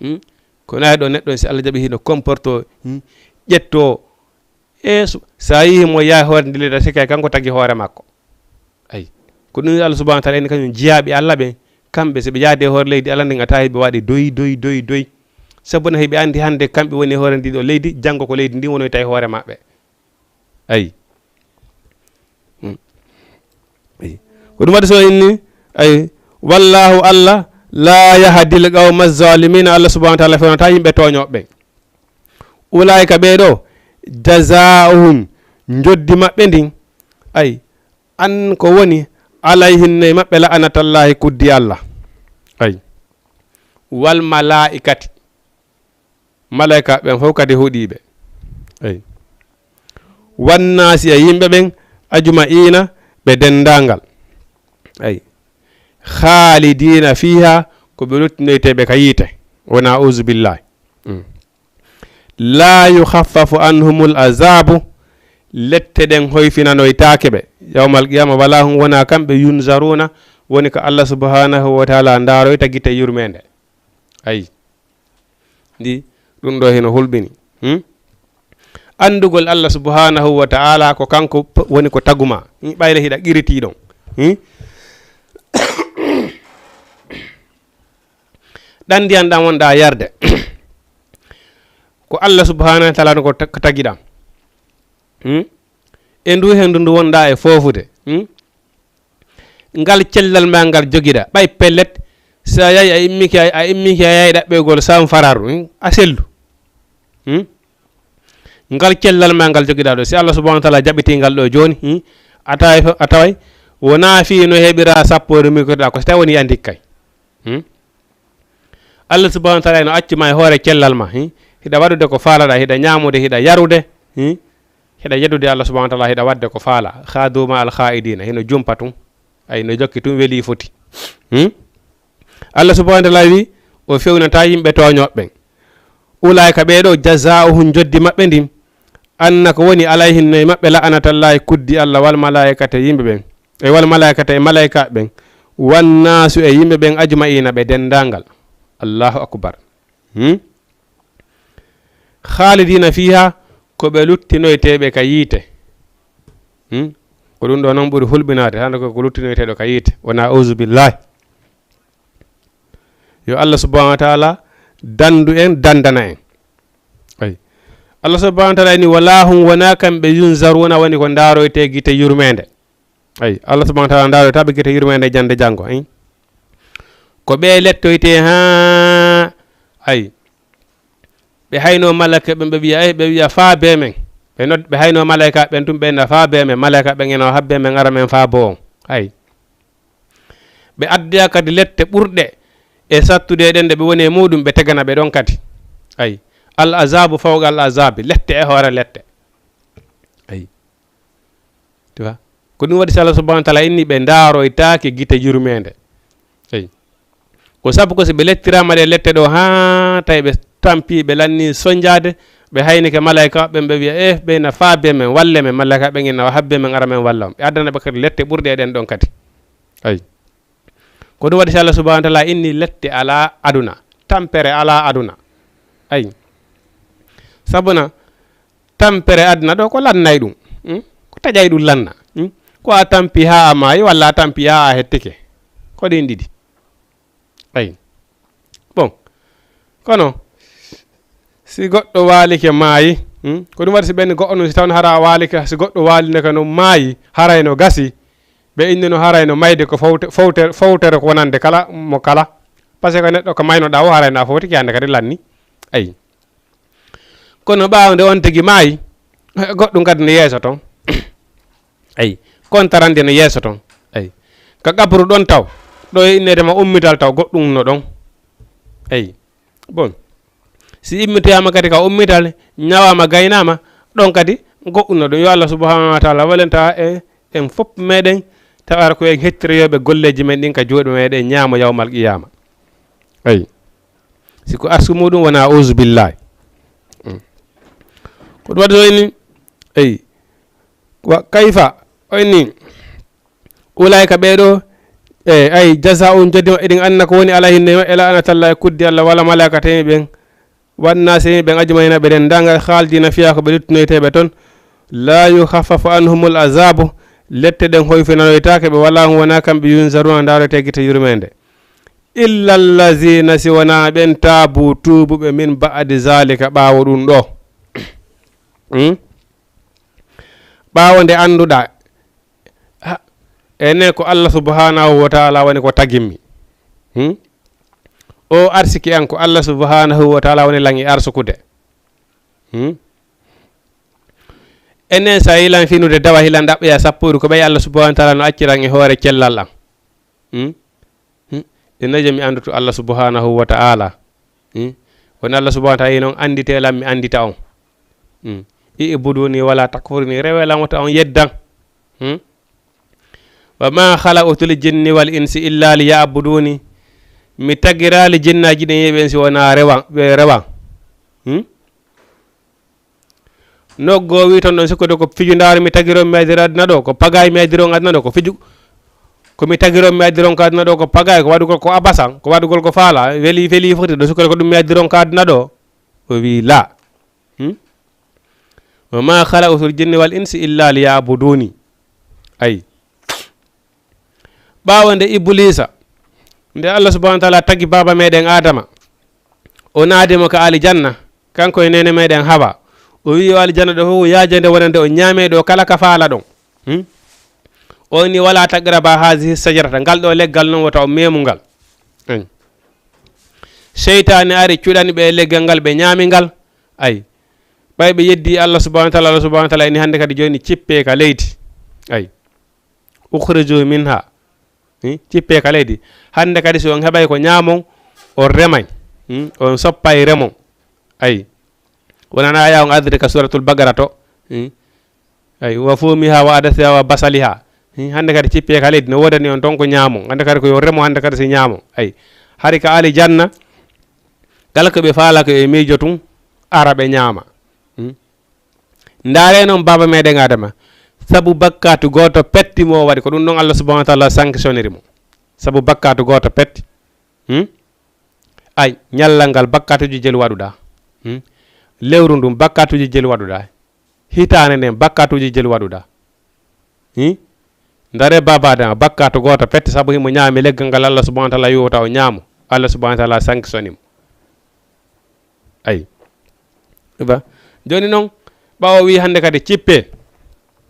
Hmm? Ko nayi ɗo neɗɗo si Allah jaɓi hino comporto, hmm? Ƴetto. E so, sa yii mo yaha hoore ndi leydi, a sikay kanko tagi hoore makko. Ayi. Ko ɗum Allah subhanahu wa ta'ala en kañum jiyaaɓe Allah ɓen, kamɓe si ɓe yaade hoore leydi Allah ndin, a tawi ɓe waɗi doy, doy, doy, doy. Sabu na hiɓe anndi hannde kamɓe woni e hoore ndi ɗo leydi, janngo ko leydi ndi wonoyta e hoore maɓɓe. Ayi. Hmm. Ayi. Ko ɗum waɗi so inni, ayi, "Wallaahu Allah, laa yahdil qawma zaalimiina." Allah subhanahu wa ta'ala fewnata yimɓe tooñooɓe ɓen. Ulaa'ika ɓee ɗo, jazaa'uhum, njoddi maɓɓe ndin, ayi, an ko woni alayhim ne maɓɓe la'anatallaahi kuddi Allah. Ayi. Wal malaa'ikati. Malaykaaɓe ɓen fof kadi huɗii ɓe. Eyi. Wannaasi e yimɓe ɓen, ajma'iina, ɓe denndaangal. Eyi. Khaalidiina fiihaa, ko ɓe luttinoyteeɓe ka yiite. Wona, auzubillahi. Mm. Laa yukhaffafu anhumul azaabu, lette ɗen hoyfinanoytaake ɓe. Yawmal qiyaama, walaa hum, wona kamɓe, yunzaruuna, woni ko Allah subhanahu wa ta'ala ndaaroyta gite yurmeende. Ayi. Ndi, ɗum ɗo hino hulɓini. Hmm? Anndugol Allah subhanahu wa ta'ala ko kanko p-, woni ko taguma. Hmm? Ɓayre hiɗa qiriti ɗon. Hmm? Ɗan ndiyan ɗan wonɗa yarde. Ko Allah subhanahu wa ta'ala ko ta-, ko tagiɗa. Hmm? E ndu hendu ndu wonɗa e foofude. Hmm? Ngal cellal ma ngal jogiɗa. Ɓay pellet, si a yahi a immike, a immike a yahi ɗaɓɓoygol sam fararu, hmm? A sellu. Hmm? Ngal cellal ma ngal jogiɗa ɗo. Si Allah subhanahu wa ta'ala jaɓiti ngal ɗo jooni, hmm? A taway, a taway, wona fii no heɓira sappo no mikkotoɗa ko si tawi woni a ndikkay. Hmm? Allah subhanahu wa ta'ala no acci ma e hoore cellal ma, hmm? Hiɗa waɗude ko faalaɗa, hiɗa ñaamude, hiɗa yarude, hmm? Hiɗa yeddude Allah subhanahu wa ta'ala, hiɗa waɗde ko faala. Khadu ma al khaidina, hino jumpa tun. Ay, no jokki tun weli foti. Hmm? Allah subhanahu wa ta'ala wi, o fewnata yimɓe tooñooɓe ɓen. Ulaa'ika ɓee ɗo, jazaa'uhum, njoddi maɓɓe ndin, anna ko woni alayhim no e maɓɓe la'anatallahi, kuddi Allah, wal malaa'ikata, yimɓe ɓen. E wal malaa'ikata, e malaa'ikaaɓe ɓen. Wan naasu, e yimɓe ɓen, ajma'iina, ɓe denndaangal. Allahu akbar. Hmm? Khalidina fiha, ko ɓe luttinoyteeɓe ka yiite. Hmm? Ko ɗum ɗo noon ɓuri hulɓinaade, hannde ko, ko luttinoyteeɗo ka yiite. Wona auzu billahi. Yo Allah subhanahu wa ta'ala dandu en, dandana en. Ay. Allah subhanahu wa ta'ala ni, "Wala hum", wona kamɓe, "yunzaruna", woni ko ndaaroyte gite yurmeende. Ay, Allah subhanahu wa ta'ala ndaaroyta ɓe gite yurmeende jannde janngo, ay. Ko ɓe lettoyte haa, ay, ɓe hayno malaaka ɓen, ɓe wiya, ay, ɓe wiya, "Faa bee men." Ɓe nod-, ɓe hayno malaaka ɓen tun, ɓe na, "Faa bee men." Malaaka ɓen ena, "Haa bee men, ara men faa bo on." Ay. Ɓe addoya kadi lette ɓurɗe e sattude e ɗen ɗe ɓe woni e muɗum, ɓe tegana ɓe ɗon kadi. Ay, al azabu fawqa al azabi, lette e hoore lette. Ay. Tu vois? Ko ɗum waɗi si Allah subhanahu wa taala inni ɓe ndaaroytaake gite yurmeende. Ay. Ko sabu ko si ɓe lettiraama ɗe lette ɗo haa tawi ɓe tampi, ɓe lanni sonjaade, ɓe haynike malayka ɓen, ɓe wiya, "Eh, ɓe na faabe men, walle men." Malayka ɓen ina habbe men, ara men walla on. Ɓe addana ɓe kadi lette ɓurɗe e ɗen ɗon kadi. Ay. Ko ɗum waɗi si Allah subhanahu wa taala inni lette alaa aduna, tampere alaa aduna. Ay. Sabuna tampere aduna ɗo ko lannay ɗum. Hmm? Ko taƴay ɗum lanna. Hmm? Ko a tampi haa a maayi, walla a tampi haa a hettike. Ko ɗin ɗiɗi. Ay. Bon. Kono, si goɗɗo waalike maayi, hmm? Ko ɗum waɗi si ɓen goɗɗo nun, si tawno hara waalike, si goɗɗo waalino ka non maayi, haray no gasi, ɓe innino haray no mayde ko fowte-, fowte-, fowtere ko wonande kala mo kala. Parce que neɗɗo ko maynoɗaa o, haray no a fowtike hannde kadi lanni. Ay. Kono ɓaawo nde on tigi maayi, goɗɗum kadi no yeeso ton. Ay, kontarande no yeeso ton. Ay, ka qabru ɗon taw, ɗo e innede ma ummital taw, goɗɗum no ɗon. Ay, bon. Si immitoyaama kadi ka ummital, ñawaama, gaynaama, ɗon kadi goɗɗum no ɗon. Yo Allah subhanahu wa taala walenta en, en fof meɗen, tawa ko en hettiroyooɓe golleeji men ɗin ka juuɗe meɗen ñaamo yawmal qiyama. Ay. Si ko arsu muɗum wona, auzu billahi. Mm. Ko ɗum waɗi so inni, ay, wa kayfa, o inni, ulaayka ɓee ɗo, e, ay, jazaa'un joddi maɓɓe ɗin anna ko woni alayhim ne maɓɓe, la'natullahi kuddi Allah wala malaa'ikata e ɓen, wan naasi e ɓen ajmaina ɓe denndaangal, khalidina fiha ko ɓe luttunoyteeɓe ton, la yukhaffafu anhumul azabu, lette ɗen hoyfinanoytaake ɓe, wala hum wona kamɓe yunzaruna ndaarete gite yurmeende. Illa allazina, si wonaa ɓen, taabu, tuubuɓe, min ba'di zalika, ɓaawo ɗum ɗo. Hmm? Ɓaawo nde annduɗaa, ha, enen ko Allah subhanahu wa taala woni ko tagimmi. Hmm? O arsiki an ko Allah subhanahu wa taala woni lan e arsukude. Hmm? Enen sa yilan finude dawa hilan ɗaɓɓoya sapporu ko ɓay Allah subhanahu wa taala no acciran e hoore cellal an. Hmm? Hmm? Ina je mi anndutu Allah subhanahu wa ta'ala. Hmm? Woni Allah subhanahu wa ta'ala yi noon anndite lan mi anndita on. Hmm? I'buduni wala takfuruni, rewe lan wota on yeddan. Hmm? Wa ma khalaqtul jinni wal insi illa liya'buduni. Mi tagiraali jinnaaji ɗin e ɓen si wonaa rewan, ɓe rewan. Hmm? Noggo wi ton ɗon sikkude ko fiju ndaaro mi tagiron mi adira aduna ɗo, ko pagay mi adiron aduna ɗo, ko fiju ko mi tagiron mi adiron ko aduna ɗo, ko pagay, ko waɗugol ko abasan, ko waɗugol ko faala, weli, feli foti ɗo sikkude ko ɗum mi adiron ko aduna ɗo. O wi la. Hmm? Wa ma khalaqtul jinni wal insi illa liya'buduni. Ay. Ɓaawo nde Ibuliisa, nde Allah subhanahu wa taala tagi baaba meɗen Adama, o naadi mo ka alijanna, kanko e neene meɗen Hawa. O wi'i yo alijanna ɗo fof yaaje nde wonande o ñaame ɗo kala ka faala ɗon. Hmm? O ni wala taqraba hazihi sajarata, ngal ɗo leggal noon wota o meemu ngal. Hmm. Seytaane ari cuɗani ɓe e leggal ngal, ɓe ñaami ngal. Ay. Ɓay ɓe yeddi Allah subhanahu wa taala, Allah subhanahu wa taala ini hannde kadi jooni cippe ka leydi. Ay. Ukhriju minha. Hmm? Cippe ka leydi. Hannde kadi, so on heɓay ko ñaamon, on remay. Hmm? On soppay remon. Ay. Wonana aya on adri ka suratul Baqara to. Hmm? Ay. Wa fumiha wa adasiha wa basaliha. Hmm? Hannde kadi, cippe ka leydi. No woodani on ton ko ñaamon. Hannde kadi, ko yo remo, hannde kadi, si ñaamon. Ay. Hari ka alijanna, kala ko ɓe faala ko e miijo tun, ara ɓe ñaama. Hmm? Ndaare noon baaba meɗen Adama, sabu bakkaatu gooto petti mo o waɗi, ko ɗum ɗon Allah subhanahu wa taala sanctioniri mo. Sabu bakkaatu gooto petti. Hmm? Ay, ñallal ngal bakkaatuuji jelu waɗuɗaa. Hmm? Lewru ndun bakkaatuuji jelu waɗuɗaa. Hitaande nden bakkaatuuji jelu waɗuɗaa. Hmm? Ndaare baaba Adama, bakkaatu gooto petti sabu himo ñaami leggal ngal Allah subhanahu wa taala wi'ata o ñaamo. Allah subhanahu wa taala sanctioni mo. Ay. Ba. Jooni noon, ɓawo wi hannde kadi cippe.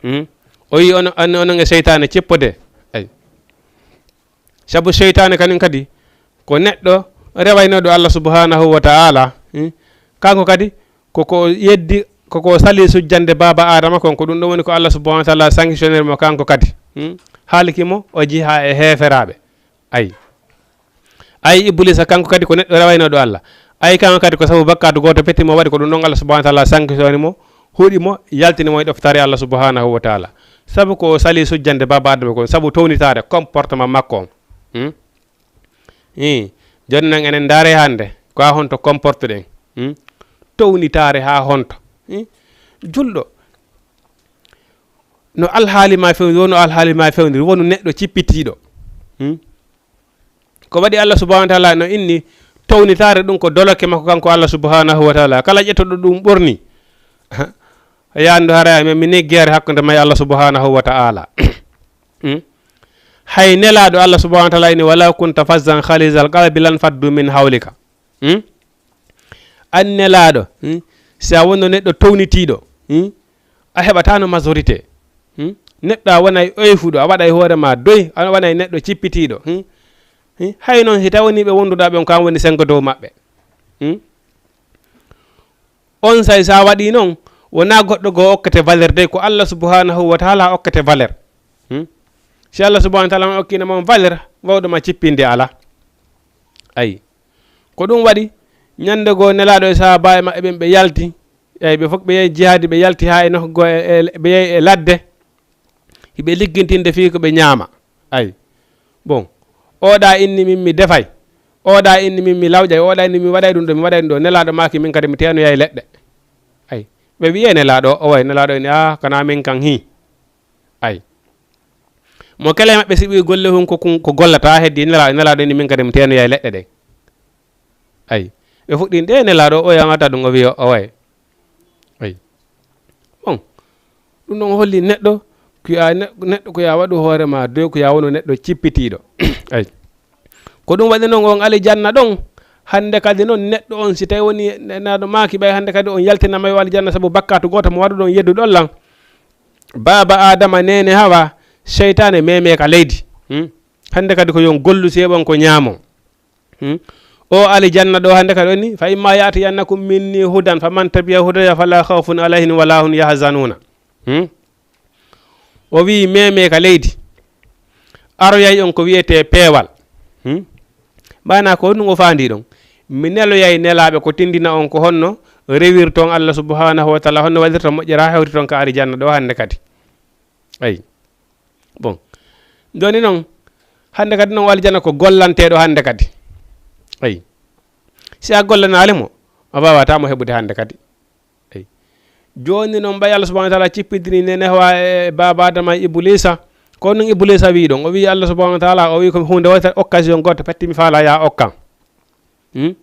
Hmm? O wi ono, ono, onon e seytaane cippode. Ay. Sabu seytaane kañum kadi ko neɗɗo rewaynooɗo Allah subhanahu wa ta'ala. Hmm? Kanko kadi ko ko yeddi, ko ko sali sujjande baaba Adama kon, ko ɗum ɗon woni ko Allah subhanahu wa ta'ala sanctionner mo kanko kadi. Hmm? Haalki mo, o jiha e heeferaaɓe. Ay. Ay, Iblisa kanko kadi ko neɗɗo rewaynooɗo Allah. Ay, kanko kadi ko sabu bakkaatu gooto petti mo waɗi, ko ɗum ɗon Allah subhanahu wa taala sankitoni mo, huɗi mo, yaltini mo e ɗoftaare Allah subhanahu wa taala. Sabu ko o sali sujjande Baaba Adama kon, sabu townitaare comportement makko on. Hmm? Ii, jooni noon enen ndaare hannde, ko haa honto comporte-ɗen? Hmm? Townitaare haa honto? Hmm? Julɗo, no alhaali ma fewndiri, wonu alhaali ma fewndiri, wonu neɗɗo cippitiiɗo. Hmm? Ko waɗi Allah subhanahu wa taala no inni townitaare ɗum ko doloke makko kanko Allah subhanahu wa taala. Kala ƴettuɗo ɗum ɓorni, yaandu hara men mi neggeere hakkunde may Allah subhanahu wa taala. Hmm? Hay nelaaɗo Allah subhanahu wa taala inni, "Walaw kunta fazzan khalizal qalbi lan faddu min hawlika." Hmm? An nelaaɗo, hmm? Si a wonno neɗɗo townitiiɗo, hmm? A heɓataano majorité. Hmm? Neɗɗo a wonay oyfuɗo, a waɗay hoore ma doy, a wonay neɗɗo cippitiiɗo. Hmm? Hmm? Hay noon, si tawanii ɓe wonduɗaa ɓen, ko an woni senngo dow maɓɓe. Hmm? On say, so a waɗii noon, wonaa goɗɗo goo okkete valeur dey, ko Allah subhanahu wa taala okkete valeur. Hmm? Si Allah subhanahu wa taala on okkiino ma valeur, wawɗo ma cippinde alaa. Ayi. Ko ɗum waɗi, ñande goo nelaaɗo e sahaabaaɓe maɓɓe ɓen ɓe yalti, eyi, ɓe fof ɓe yehi jihaadi, ɓe yalti haa e nokku goo e, e, ɓe yehi e ladde, hiɓe liggintinde fii ko ɓe ñaama. Ayi. Bon, oɗa inni min mi defay, oɗa inni min mi lawƴay, oɗa inni mi waɗay ɗum ɗo, mi waɗay ɗum ɗo. Nelaaɗo maaki min kadi mi teenoyay leɗɗe. Ayi. Ɓe wi'e nelaaɗo, o way, nelaaɗo inni, "Ah, kana min kan hii." Ayi. Mo kala e maɓɓe siɓi golle hun ko kun, ko gollata heddi nela-, nelaaɗo inni min kadi mi teenoyay leɗɗe ɗen. Ayi. Ɓe fuɗɗi, "Nde nelaaɗo o yamata ɗum?" O wi'i, "O way." Ayi. Bon. Ɗum ɗon holli neɗɗo, ko ya ne-, neɗɗo ko ya waɗu hoore ma doy, ko ya wonu neɗɗo cippitiiɗo. Ayi. Ko ɗum waɗi noon on alijanna ɗon, hannde kadi noon neɗɗo on, si tawi woni nelaaɗo maaki ɓay hannde kadi on yaltinama yo alijanna sabu bakkaatu gooto mo waɗuɗon yedduɗon lan. Baaba Aadama, neene Hawa, seytaane meme ka leydi. Hmm? Hannde kadi ko yon gollu si heɓon ko ñaamon. Hmm? O alijanna ɗo hannde kadi woni, "Fa imma ya'tiyannakum minni hudan, fa man tabi'a hudaya fala khawfun alayhim wala hum yahzanuna." Hmm? O wi'i, "Meme ka leydi. Aroyay on ko wi'etee peewal." Hmm? Maana ko honɗum o faandi ɗon? "Mi neloyay nelaaɓe ko tindina on ko honno rewirton Allah subhanahu wa taala, honno waɗirton moƴƴere haa hewtiton ka alijanna ɗo hannde kadi." Ayi. Bon. Jooni noon, hannde kadi noon o alijanna ko gollanteeɗo hannde kadi. Ayi. Si a gollanaali mo, a waawata mo heɓude hannde kadi. Eyi. Jooni noon, ɓay Allah subhanahu wa taala cippidini neene Hawa e baaba Adama e Ibuliisa. Ko ɗum Ibuliisa wi'i ɗon. O wi'i Allah subhanahu wa taala, o wi'i ko huunde wootere, occasion gooto petti mi faala ya okkan. Hmm?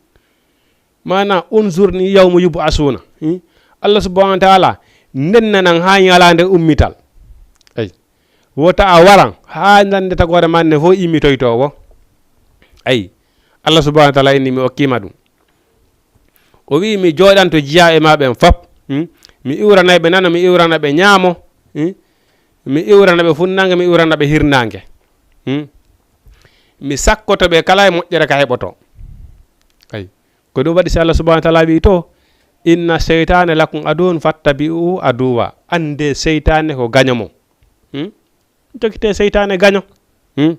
Maana, "Unzurni yawma yub'asuna." Hmm? Allah subhanahu wa taala nennanan haa ñalaande ummital. Eyi. Wota a waran haa ñande tagoore ma nde fof immitoytoo wo. Ayi. Allah subhanahu wa taala inni mi okkii ma ɗum. O wi'i, "Mi jooɗanto jiyaaɓe ma ɓen fop. Hmm? Mi iwrana ɓe nano, mi iwrana ɓe ñaamo. Hmm? Mi iwrana ɓe funnaange, mi iwrana ɓe hirnaange. Hmm? Mi sakkoto ɓe kala e moƴƴere ka heɓoto." Ayi. Ko ɗum waɗi si Allah subhanahu wa taala wi'i to, "Inna seytaane lakum aduwwun fattabi'uhu aduwwa." Annde seytaane ko gaño mon. Hmm? Jogitee seytaane gaño. Hmm?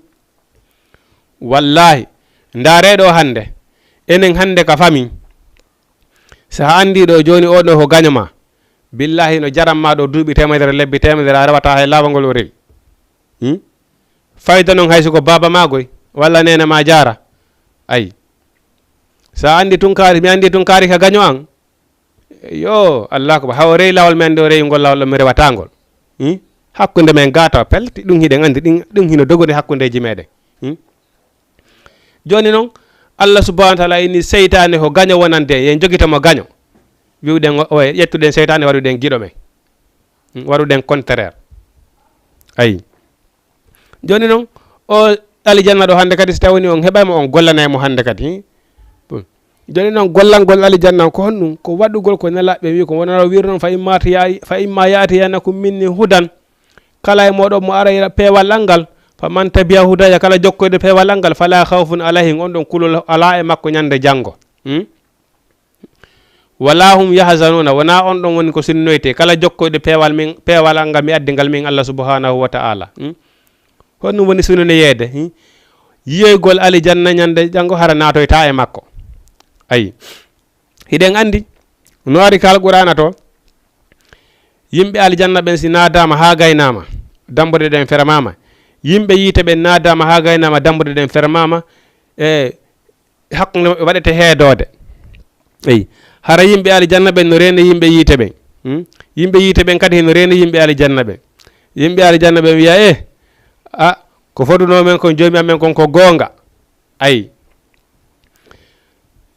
Wallaahi, ndaaree ɗo hannde, enen hannde ka fami, so a anndii ɗo jooni oo ɗo ko gaño ma, billaahi no jaran ma ɗo duuɓi teemedere, lebbi teemedere, a rewataa hay laawol ngol o rewi. Hmm? Fayda noon hay so ko baaba ma goy, walla neene ma jaara. Ayi. So a anndii tunkaari, mi anndii tunkaari ka gaño an, yo, Allah ko haw rey laawol men nde o rewi ngol laawol ɗo mi rewata ngol. Hmm? Hakkunde men gaata pelti, ɗum hiɗen anndi, ɗin, ɗum hino dogori hakkundeeji meɗen. Hmm? Jooni noon, Allah subhanahu wa taala inni seytaane ko gaño wonande, yen jogita mo gaño. Wi'uɗen o, o, ƴettuɗen seytaane, waɗuɗen giɗo men. Hmm? Waɗuɗen contraire. Ayi. Jooni noon, o alijanna ɗo hannde kadi, so tawii on heɓaay mo, on gollanay mo hannde kadi. Bon. Jooni noon, gollangol alijanna ko honɗum? Ko waɗugol ko nelaaɓe ɓe wi'i ko wonano wi'ir noon, "Fa imma tiya-, fa imma ya'tiyannakum minni hudan." Kala e mooɗon mo aray peewal an ngal, "Fa man tabi'a hudaya," kala jokkoyde peewal an ngal, "fala khawfun alayhim," on ɗon kulol alaa e makko ñande janngo. Hmm? "Wala hum yahzanuna," wonaa on ɗon woni ko sinnoytee. Kala jokkoyɗo peewal min, peewal an ngal mi addi ngal min Allah subhanahu wa ta'ala. Hmm? Honɗum woni sinnoyeede? Hmm? yiyoygol alijanna ñande janngo hara naatoyta e makko. Ayi, hiɗen anndi no ari ka Alqur'aana to, yimɓe alijanna ɓen si naadaama haa gaynaama, dambuɗe ɗen fermaama. Yimɓe yiite ɓen naadaama haa gaynaama, dambuɗe ɗen fermaama. E hakkunde maɓɓe waɗete heedoode. Eyi, hara yimɓe alijanna ɓen no reeni yimɓe yiite ɓen. Hmm? Yimɓe yiite ɓen kadi hino reeni yimɓe alijanna ɓen. Yimɓe alijanna ɓen wiya, "Eh, a, ko fodunoo men kon joomi amen kon ko goonga." Ayi.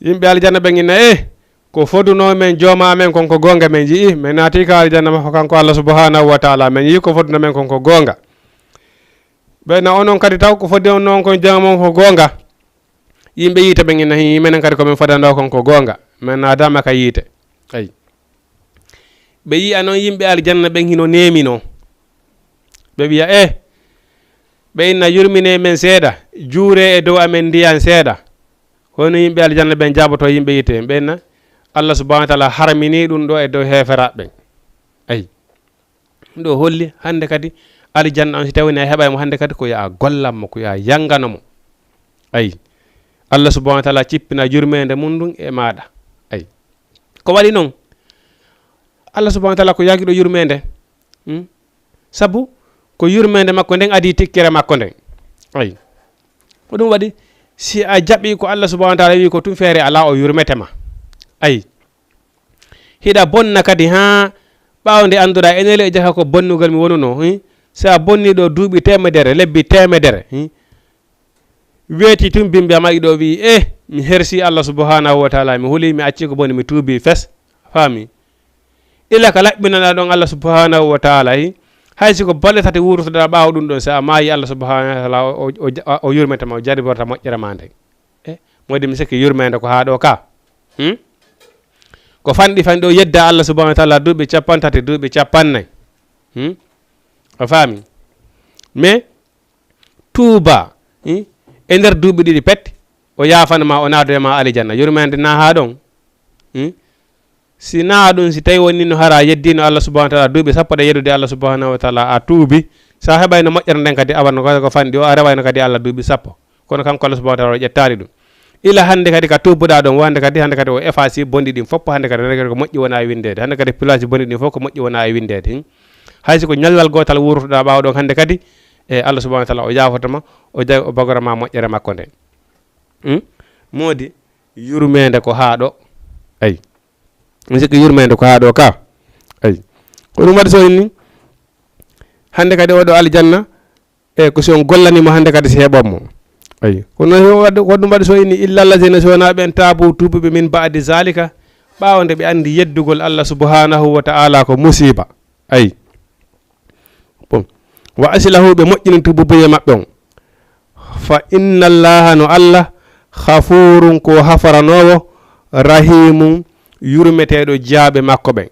Yimɓe alijanna ɓen inna, "Eh, ko fodunoo men jooma amen kon ko goonga men ji'i, men naati ka alijanna makko kanko Allah subhanahu wa ta'ala, men yi'i ko fodunoo men kon ko goonga." Ɓe na onon kadi taw ko fodunoo kon jooma mon ko goonga. Yimɓe yiite ɓen inna, "Hii, menen kadi ko men fodunoo kon ko goonga, men naadaama ka yiite." Ayi. Ɓe yi'a non yimɓe aljanna ɓen hino neeminoo. Ɓe wi'a, "Eh," ɓe inna, "yurminee men seeɗa, juuree e dow amen ndiyan seeɗa." Kono yimɓe aljanna ɓen jaaboto yimɓe yiite ɓen, ɓe inna, "Allah subhanahu wa ta'ala harminii ɗum ɗo e dow heeferaaɓe ɓen." Ayi. Ɗum ɗo holli hannde kadi aljanna on, si tawii a heɓaay mo hannde kadi, ko yo a gollan mo, ko yo a yanngano mo. Ayi. Allah subhanahu wa ta'ala cippina yurmeende mum ɗum e maaɗa. Ayi. Ko waɗi non? Allah subhanahu wa ta'ala ko yaagiiɗo yurmeende. Hmm? Sabu ko yurmeende makko nden adii tikkere makko nden. Ayi. Ko ɗum waɗi, si a jaɓii ko Allah subhanahu wa ta'ala wi'i ko, tun feere alaa, o yurmete ma. Ayi. Hiɗa bonna kadi, haa ɓaawo nde annduɗaa enele e jaka ko bonnugol mi wonunoo, hi? Si a bonni ɗo duuɓi teemedere, lebbi teemedere, hi? Weeti tun bimbi ama iɗo wi'i, "Eh, mi hersi Allah subhanahu wa ta'ala, mi huli, mi acci ko boni, mi tuubi fes." Faami? Ila ka laɓɓinanɗaa ɗon Allah subhanahu wa ta'ala, hi? Hay si ko balɗe tati wuurtoɗaa ɓaawo ɗum ɗon, si a maayi, Allah subhanahu wa ta'ala o, o, o, o yurmete ma, o jariborta moƴƴere ma nden. Eh, moodi mi sikki yurmeende ko haa ɗo ka. Hmm? Ko fanɗi fanɗi o yedda Allah subhanahu wa ta'ala duuɓi cappanɗe tati, duuɓi cappanɗe nayi. Hmm? A faami? Mais tuuba, hmm? E nder duuɓi ɗiɗi pet, o yaafana ma, o naado e ma alijanna. Yurmeende na haa ɗon. Hmm? Si na ɗum, si tawi woni no hara yeddino Allah subhanahu wa ta'ala duuɓi sappo ɗe yeddude Allah subhanahu wa ta'ala, a tuubi, sa heɓayno moƴƴere nden kadi, awa no ko fanɗi o, a rewayno kadi Allah duuɓi sappo. Kono kanko Allah subhanahu wa ta'ala o ƴettaali ɗum. Ila hannde kadi ka tuubuɗaa ɗon, wonde kadi hannde kadi o effaci bonɗi ɗin fof, hannde kadi, hannde kadi ko moƴƴi wona e winndeede. Hannde kadi place bonɗi ɗin fof ko moƴƴi wona e winndeede. Hmm? Hay si ko ñallal gootal wuurtoɗaa ɓaawo ɗon hannde kadi, e Allah subhanahu wa ta'ala o yaafoto ma, o jaw-, o bagora ma moƴƴere makko nde. Hmm? Moodi yurmeende ko haa ɗo. Ayi. Mi sikki yurmeende ko haa ɗo ka. Ayi. Ko ɗum waɗi so inni, hannde kadi oɗo aljanna, e ko si on gollani mo hannde kadi si heɓon mo. Ayi. Kono waɗ-, ko ɗum waɗi so inni, "Illa allazina", so wonaa ɓen, "taabu", tuubuɓe, "min ba'di zalika", ɓaawo nde ɓe anndi yeddugol Allah subhanahu wa ta'ala ko musiba. Ayi. Bon. "Wa aslahu", ɓe moƴƴini tuububuye maɓɓe on. "Fa inna Allaha", no Allah, "ghafurun", ko hafaranoowo, "rahimun", yurmeteeɗo jiyaaɓe makko ɓen.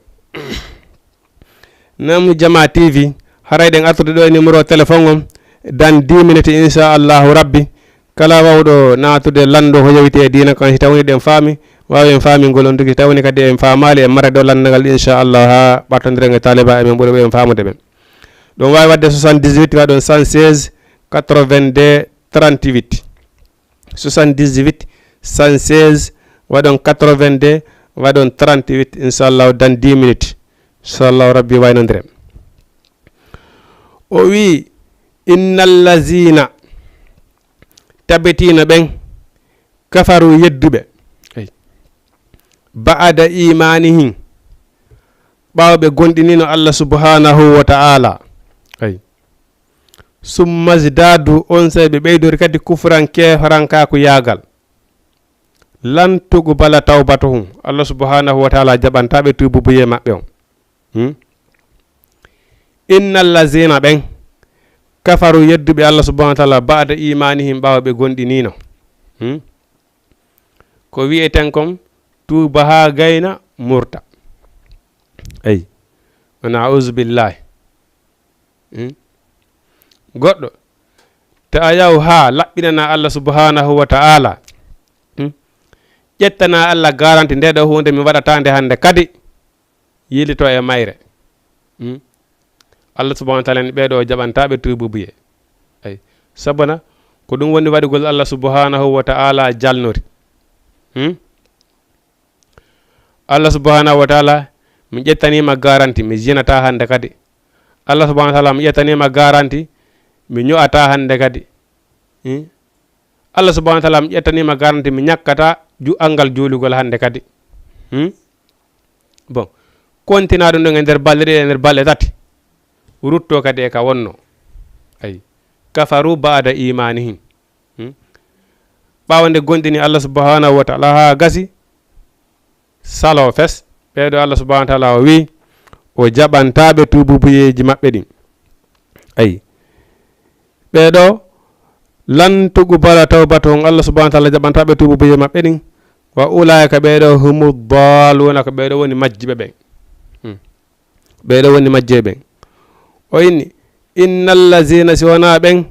Nam Jama T V, haray ɗen artude ɗo e numéro téléphone on, dans dix minutes, inchallahu rabbi. Kala wawɗo naatude lanndo ko yowiti e diina kan, si tawni ɗen faami, waawi en faamingol on tigi, si tawni kadi en faamaali, en mara ɗo lanndagal, inchallah, haa ɓattondiren e taaliba e men ɓuri ɓe en faamude ɓen. Ɗum waawi waɗde soixante-dix-huit, waɗon cent seize, quatre-vingt-deux, trente-huit. Soixante-dix-huit, cent seize, waɗon quatre-vingt-deux, waɗon trente-huit, inchallah, dans dix minutes. Inchallah, rabbi waynondiren. O wi, "Innal lazina", tabitiino ɓen, "kafaru", yedduɓe, "ba'da imanihim", ɓaawo ɓe gomɗinino Allah subhanahu wa ta'ala. Ay. "Summa zdadu", on sey ɓe ɓeydori kadi "kufran", keefarankaaku yaagal. "Lan tuqbala tawbatuhum", Allah subhanahu wa ta'ala jaɓantaa ɓe tuububuye maɓɓe on. Hmm? "Innal lazina", ɓen, "kafaru", yedduɓe Allah subhanahu wa ta'ala, "ba'da imanihim", ɓaawo ɓe gomɗinino. Hmm? Ko wi'eten kon tuuba haa gayna murta. Ay. Wana a'udhu billahi. Hmm? Goɗɗo, ta a yaw haa laɓɓinana Allah subhanahu wa ta'ala. Hmm? Ƴettana Allah garanti, "Nde ɗo huunde mi waɗata nde hannde kadi." Yilito e mayre. Hmm? Allah subhanahu wa ta'ala ni ɓeeɗo o jaɓantaa ɓe tuububuye. Ay. Sabana Ko ɗum woni waɗugol Allah subhanahu wa ta'ala jalnori. Hmm? Allah subhanahu wa ta'ala, mi ƴettaniima garanti, mi jinataa hannde kadi. Allah subhanahu wa ta'ala, mi ƴettaniima garanti, mi ño'ataa hannde kadi. Hmm? Allah subhanahu wa ta'ala, mi ƴettaniima garanti, mi ñakkataa ju-, anngal juulugol hannde kadi. Hmm? Bon, kontinaa ɗum ɗon e nder balɗe ɗiɗi, e nder balɗe tati. Ruttoo kadi e ka wonnoo. Ay. Kafaru ba'da imanihim. Hmm? Ɓaawo nde gomɗini Allah subhanahu wa ta'ala haa gasi, saloo fes, ɓee ɗoo Allah subhanahu wa ta'ala o wi'i, o jaɓantaaɓe tuububuyeeji maɓɓe ɗin. Ay. Ɓee ɗoo, lan tuqbala tawbatuhum, Allah subhanahu wa ta'ala jaɓantaaɓe tuububuyeeji maɓɓe ɗin. Wa ulaa'ika, ɓee ɗoo, humu daalluuna, ko ɓee ɗoo woni majjiɓe ɓen. Hmm. Ɓee ɗoo woni majjee ɓen. O inni, innal lazina, si wonaa ɓen,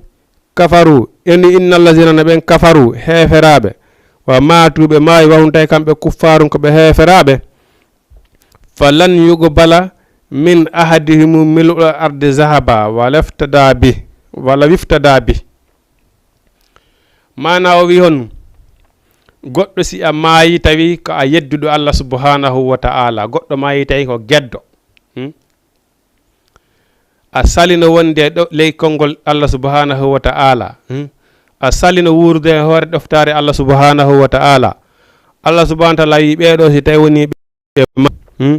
kafaru, inni innal lazina, no ɓen kafaru, heeferaaɓe, wa maatu, ɓe maayi, wa hum, tawi kamɓe kuffaarun, ko ɓe heeferaaɓe, falan yuqbala min ahadihim mil'ul ardi zahaba, wala iftada bi, wala iftada bi. Maana o wi'i hon, goɗɗo si a maayi tawi ko a yedduɗo Allah subhanahu wa ta'ala, goɗɗo maayi tawi ko geddo. Hmm? A salino wonde ɗo ley konngol Allah subhanahu wa ta'ala. Hmm? A salino wuurude e hoore ɗoftaare Allah subhanahu wa ta'ala. Allah subhanahu wa ta'ala wi'i ɓee ɗoo si tawi woni ɓe ma-, hmm?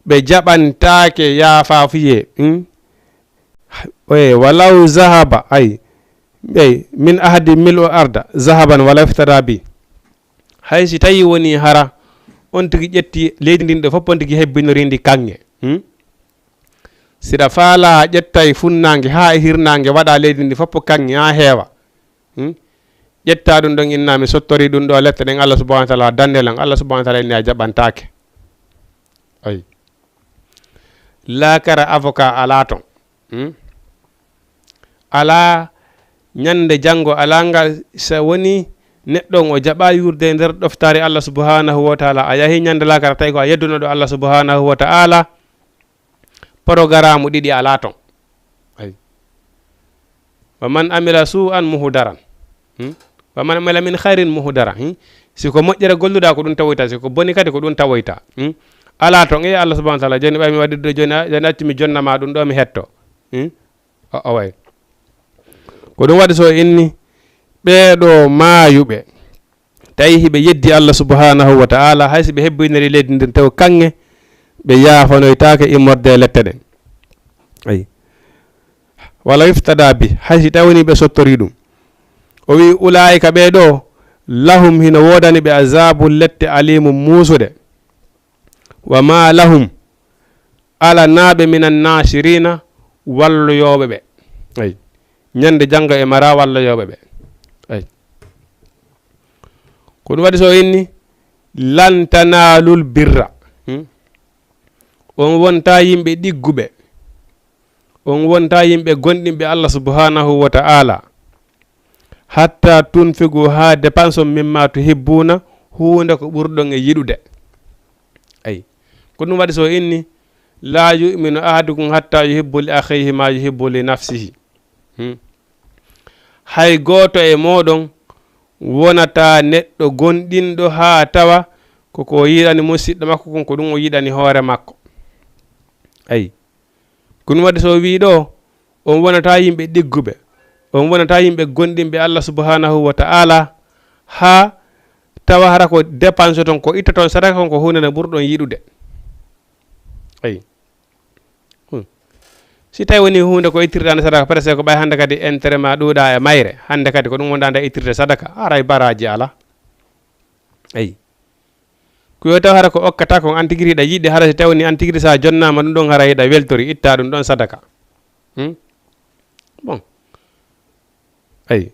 Ɓe jaɓantaake yaafaafuyee. Hmm? Oye, walaw zahaba, ay, ɓey, min ahadi mil'u arda zahaban wala iftada bi. Hay si tawi woni hara on tigi ƴetti leydi ndin ɗo fof, on tigi hebbinori ndi kaŋŋe. Hmm? Siɗa faala a ƴettay funnaange haa e hirnaange, waɗa leydi ndi fof kaŋŋe haa heewa. Hmm? Ƴetta ɗum ɗon, inna mi sottori ɗum ɗo lette ɗen, Allah subhanahu wa ta'ala dande lan, Allah subhanahu wa ta'ala inni a jaɓantaake. Ay. Laakara avocat alaa ton. Hmm? Alaa ñande janngo, alaa ngal, so woni neɗɗo on o jaɓa yuurde e nder ɗoftaare Allah subhanahu wa ta'ala, a yahi ñande laakara tawi ko a yeddunoɗo Allah subhanahu wa ta'ala, programme ɗiɗi alaa ton. Ay. Wa man amila su'an muhdaran. Hmm? Wa man amila min khairin muhdara. Hmm? Si ko moƴƴere golluɗa, ko ɗum tawoyta, si ko boni kadi, ko ɗum tawoyta. Hmm? Alaa ton, e Allah subhanahu wa ta'ala, jooni ɓay mi waɗi ɗo jooni, a-, jooni accu mi jonna ma ɗum ɗo, mi hetto. Hmm? O, o way. Ko ɗum waɗi so inni ɓee ɗoo maayuɓe, tawi hiɓe yeddi Allah subhanahu wa ta'ala, hay si ɓe hebbiniri leydi ndin taw kaŋŋe, ɓe yaafanoytaake immorde e lette ɗen. Ayi. Wala yuftada bi, hay si tawni ɓe sottori ɗum. O wi'i, ulaa'ika ɓee ɗoo, lahum hino woodani ɓe azabun lette alimun muusuɗe. Wa ma lahum, alanaaɓe minan nasirina, walloyooɓe ɓe. Ay. Ñande janngo e mara walloyooɓe ɓe. Ay. Ko ɗum waɗi so inni, lan tanaalul birra. Hmm? On wonta yimɓe ɗigguɓe. On wonta yimɓe gonɗinɓe Allah subhanahu wa ta'ala. Hatta tunfiqu, haa dépense on mimma tuhibbuna, huunde ko ɓurɗon e yiɗude. Ay. Ko ɗum waɗi so inni, la yu'minu ahadukum hatta yuhibbu li akhihi ma yuhibbu li nafsihi. Hmm. Hay gooto e mooɗon wonata neɗɗo gonɗinɗo haa tawa ko ko yiɗani musiɗɗo makko kon, ko ɗum o yiɗani hoore makko. Ay. Ko ɗum waɗi so o wi'i ɗo, on wonata yimɓe ɗigguɓe, on wonata yimɓe gonɗinɓe Allah subhanahu wa ta'ala, haa tawa hara ko dépense ton, ko itta ton sadaka kon, ko huunde nde ɓurɗon yiɗude. Ayi. Hmm. Si tawi woni huunde ko ittirɗa nde sadaka, presque ko ɓay hannde kadi intérêt ma ɗuuɗa e mayre, hannde kadi ko ɗum wonɗa nde ittirde sadaka, haray baraaji alaa. Ayi. Ko yo taw hara ko okkata kon an tigi hiɗa yiɗi, hara si tawi ni an tigi sa jonnaama ɗum ɗon, hara hiɗa weltori, itta ɗum ɗon sadaka. Hmm? Bon. Ayi.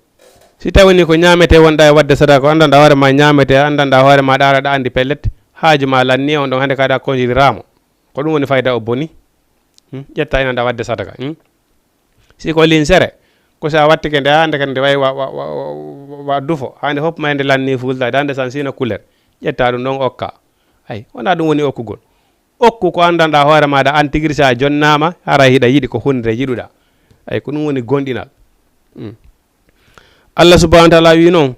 Si tawi ni ko ñaamete wonɗa e waɗde sadaka, ko anndanɗa hoore ma ñaamete, anndanɗa hoore ma ɗa aɗa andi pellet, haaju ma lanni on ɗon hannde ka ɗa konjiri raamo. Ko ɗum woni fayda o boni. Hmm? Ƴetta ina nda waɗde sadaka. Hmm? Si ko linsere, ko sa wattike nde, hande kadi nde wayi wa, wa, wa, wa, wa dufo, hande hop ma nde lanni fulta, dande san sina couleur. Ƴetta ɗum ɗon okka. Ay, wona ɗum woni okkugol. Okku ko anndanɗa hoore maɗa an tigiri sa jonnama, hara hiɗa yiɗi ko hunde yiɗuɗa. Ay, ko ɗum woni gonɗinal. Mm. Allah subhanahu wa taala wi noon,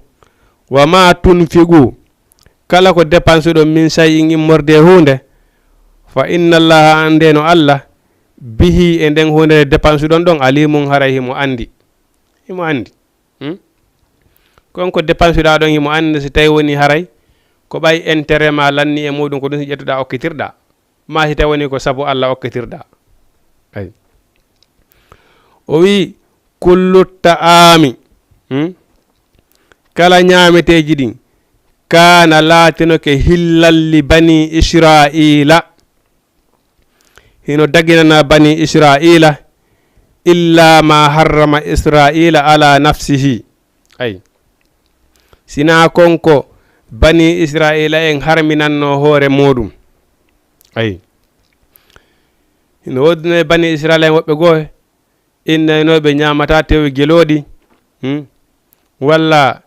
"Wa ma tunfiqu, kala ko dépense ɗon, min shay'in, immorde e huunde, fa inna Allaha, annde no Allah, bihi, e nden huunde nde dépense ɗon ɗon, alimun, haray himo anndi." Himo anndi. Hmm? Kon ko dépense ɗaa ɗon, himo anndi si tawi woni haray ko ɓay intérêt ma lanni e muɗum, ko ɗum si ƴettuɗaa okkitirɗaa. Ma si tawi woni ko sabu Allah okkitirɗaa. Ay. O wi, "Kullu ta'ami." Hmm? Kala ñaameteeji ɗin, "kaana", laatinoke, "hillan li bani Israa'iila." Hino daginana bani Israa'iila, "illa ma harrama Israa'iila ala nafsihi." Ay. Sinaa kon ko bani Israa'iila en harminanno hoore muɗum. Ay. Hino woodunoo e bani Israa'iila en woɓɓe goo, innaynooɓe ñaamataa teewu gelooɗi, hmm? Walla,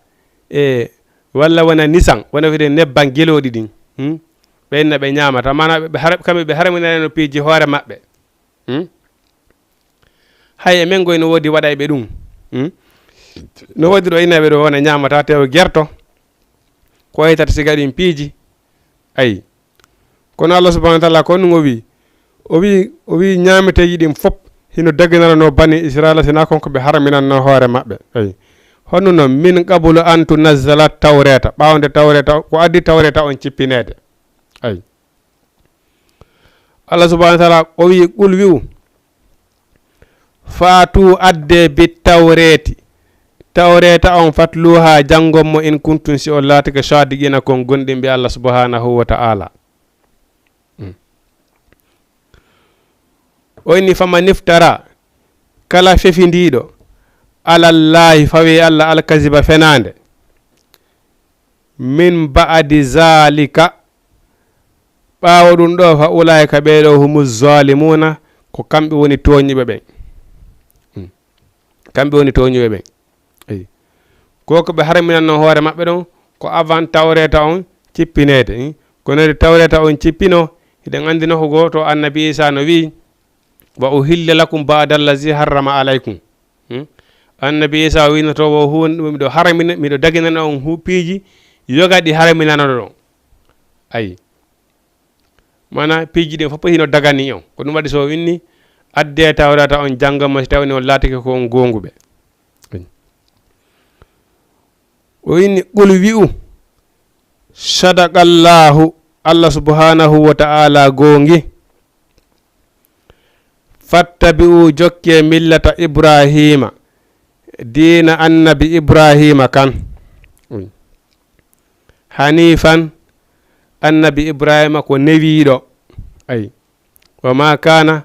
e, walla wona nisan, wona wiyde nebban gelooɗi ɗin, hmm? Ɓe inna ɓe ñaamata. Maanaa ɓe, ɓe har-, kamɓe ɓe harminanno piiji hoore maɓɓe. Hmm? Hay e men goy no woodi waɗayɓe ɗum. Hmm? No woodi ɗo inayɓe ɗo wona ñaamataa teewu gerto. Ko waytata siga ɗin piiji. Ay. Kono Allah subhanahu wa taala ko ɗum o wi. O wi, o wi ñaameteeji ɗin fop hino daginanoo bani Israila, sinaa kon ko ɓe harminanno hoore maɓɓe. Ay. Honno non? "Min qablu an tunazzala tawreta." Ɓaawo nde tawreta, ko addi tawreta on cippineede. Ay. Allah subhanahu wa taala o wi, "Qul", wi'u, "Faatu, adde, bi tawreti." Tawreta on, "fatluha", janngon mo, "in kuntum", si on laatike, "sadiqina", kon gonɗinɓe Allah subhanahu wa ta'ala. Mm. O inni, "Faman iftara", kala fefindiiɗo, "alallahi", fawi Allah, "alkaziba", fenaande, "min ba'di zalika", ɓaawo ɗum ɗo, "fa ulaika", ɓee ɗo, "humu zalimuna", ko kamɓe woni tooñuɓe ɓen. Mm. Kamɓe woni tooñuɓe ɓen. Eyi. Ko ko ɓe harminanno hoore maɓɓe ɗon, ko avant tawreta on cippineede. Hmm? Kono nde tawreta on cippino, hiɗen anndi nokku goo to annabi Isa no wi'i, "Wa uhilla lakum ba'da allazi harrama alaykum." Hmm? Annabi Isa o wi'noto wo huun, miɗo haramina, miɗo daginana on hu-, piiji yoga ɗi harminanoɗon. Ayi. Maanaa piiji ɗin fof hino dagani on. Ko ɗum waɗi so o inni, "Addee tawreta on jannga mo, si tawii on laatike ko on goonguɓe." O inni, "Qul", wi'u, "Sadaqallaahu", Allah subhanahu wa ta'ala goongi. "Fattabi'u", jokkee, "millata Ibraahiima", diina annabi Ibraahiima kan. "Haniifan", annabi Ibraahiima ko newiiɗo. Ay. "Wa maa kaana",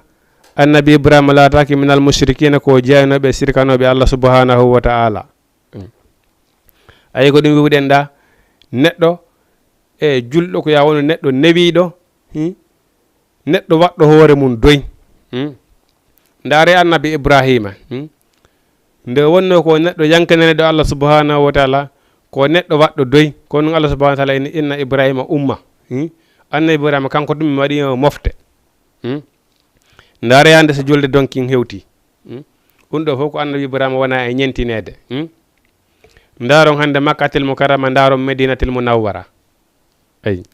annabi Ibraahiima laataaki, "minal mushrikiina", ko jeyanooɓe, sirkanooɓe Allah subhanahu wa ta'ala. Ayi ko ɗum wi'uɗen ɗa, neɗɗo, e julɗo ko yaa wonu neɗɗo newiiɗo, hmm? Neɗɗo waɗɗo hoore mum doy. Hmm? Ndaare annabi Ibraahiima, hmm? Nde wonno ko neɗɗo yankinaniiɗo Allah subhanahu wa ta'ala, ko neɗɗo waɗɗo doy, ko ɗum Allah subhanahu wa ta'ala inni, "Inna Ibraahiima umma." Hmm? Annabi Ibraahiima kanko ɗum mi waɗi mo mofte. Hmm? Ndaare hannde so julde donkin hewti. Hmm? Ɗum ɗo fof ko annabi Ibraahiima wona e ñentineede. Hmm? Ndaaron hannde Makkatil Mukarrama, ndaaron Medinatil Munawwara. Eyi.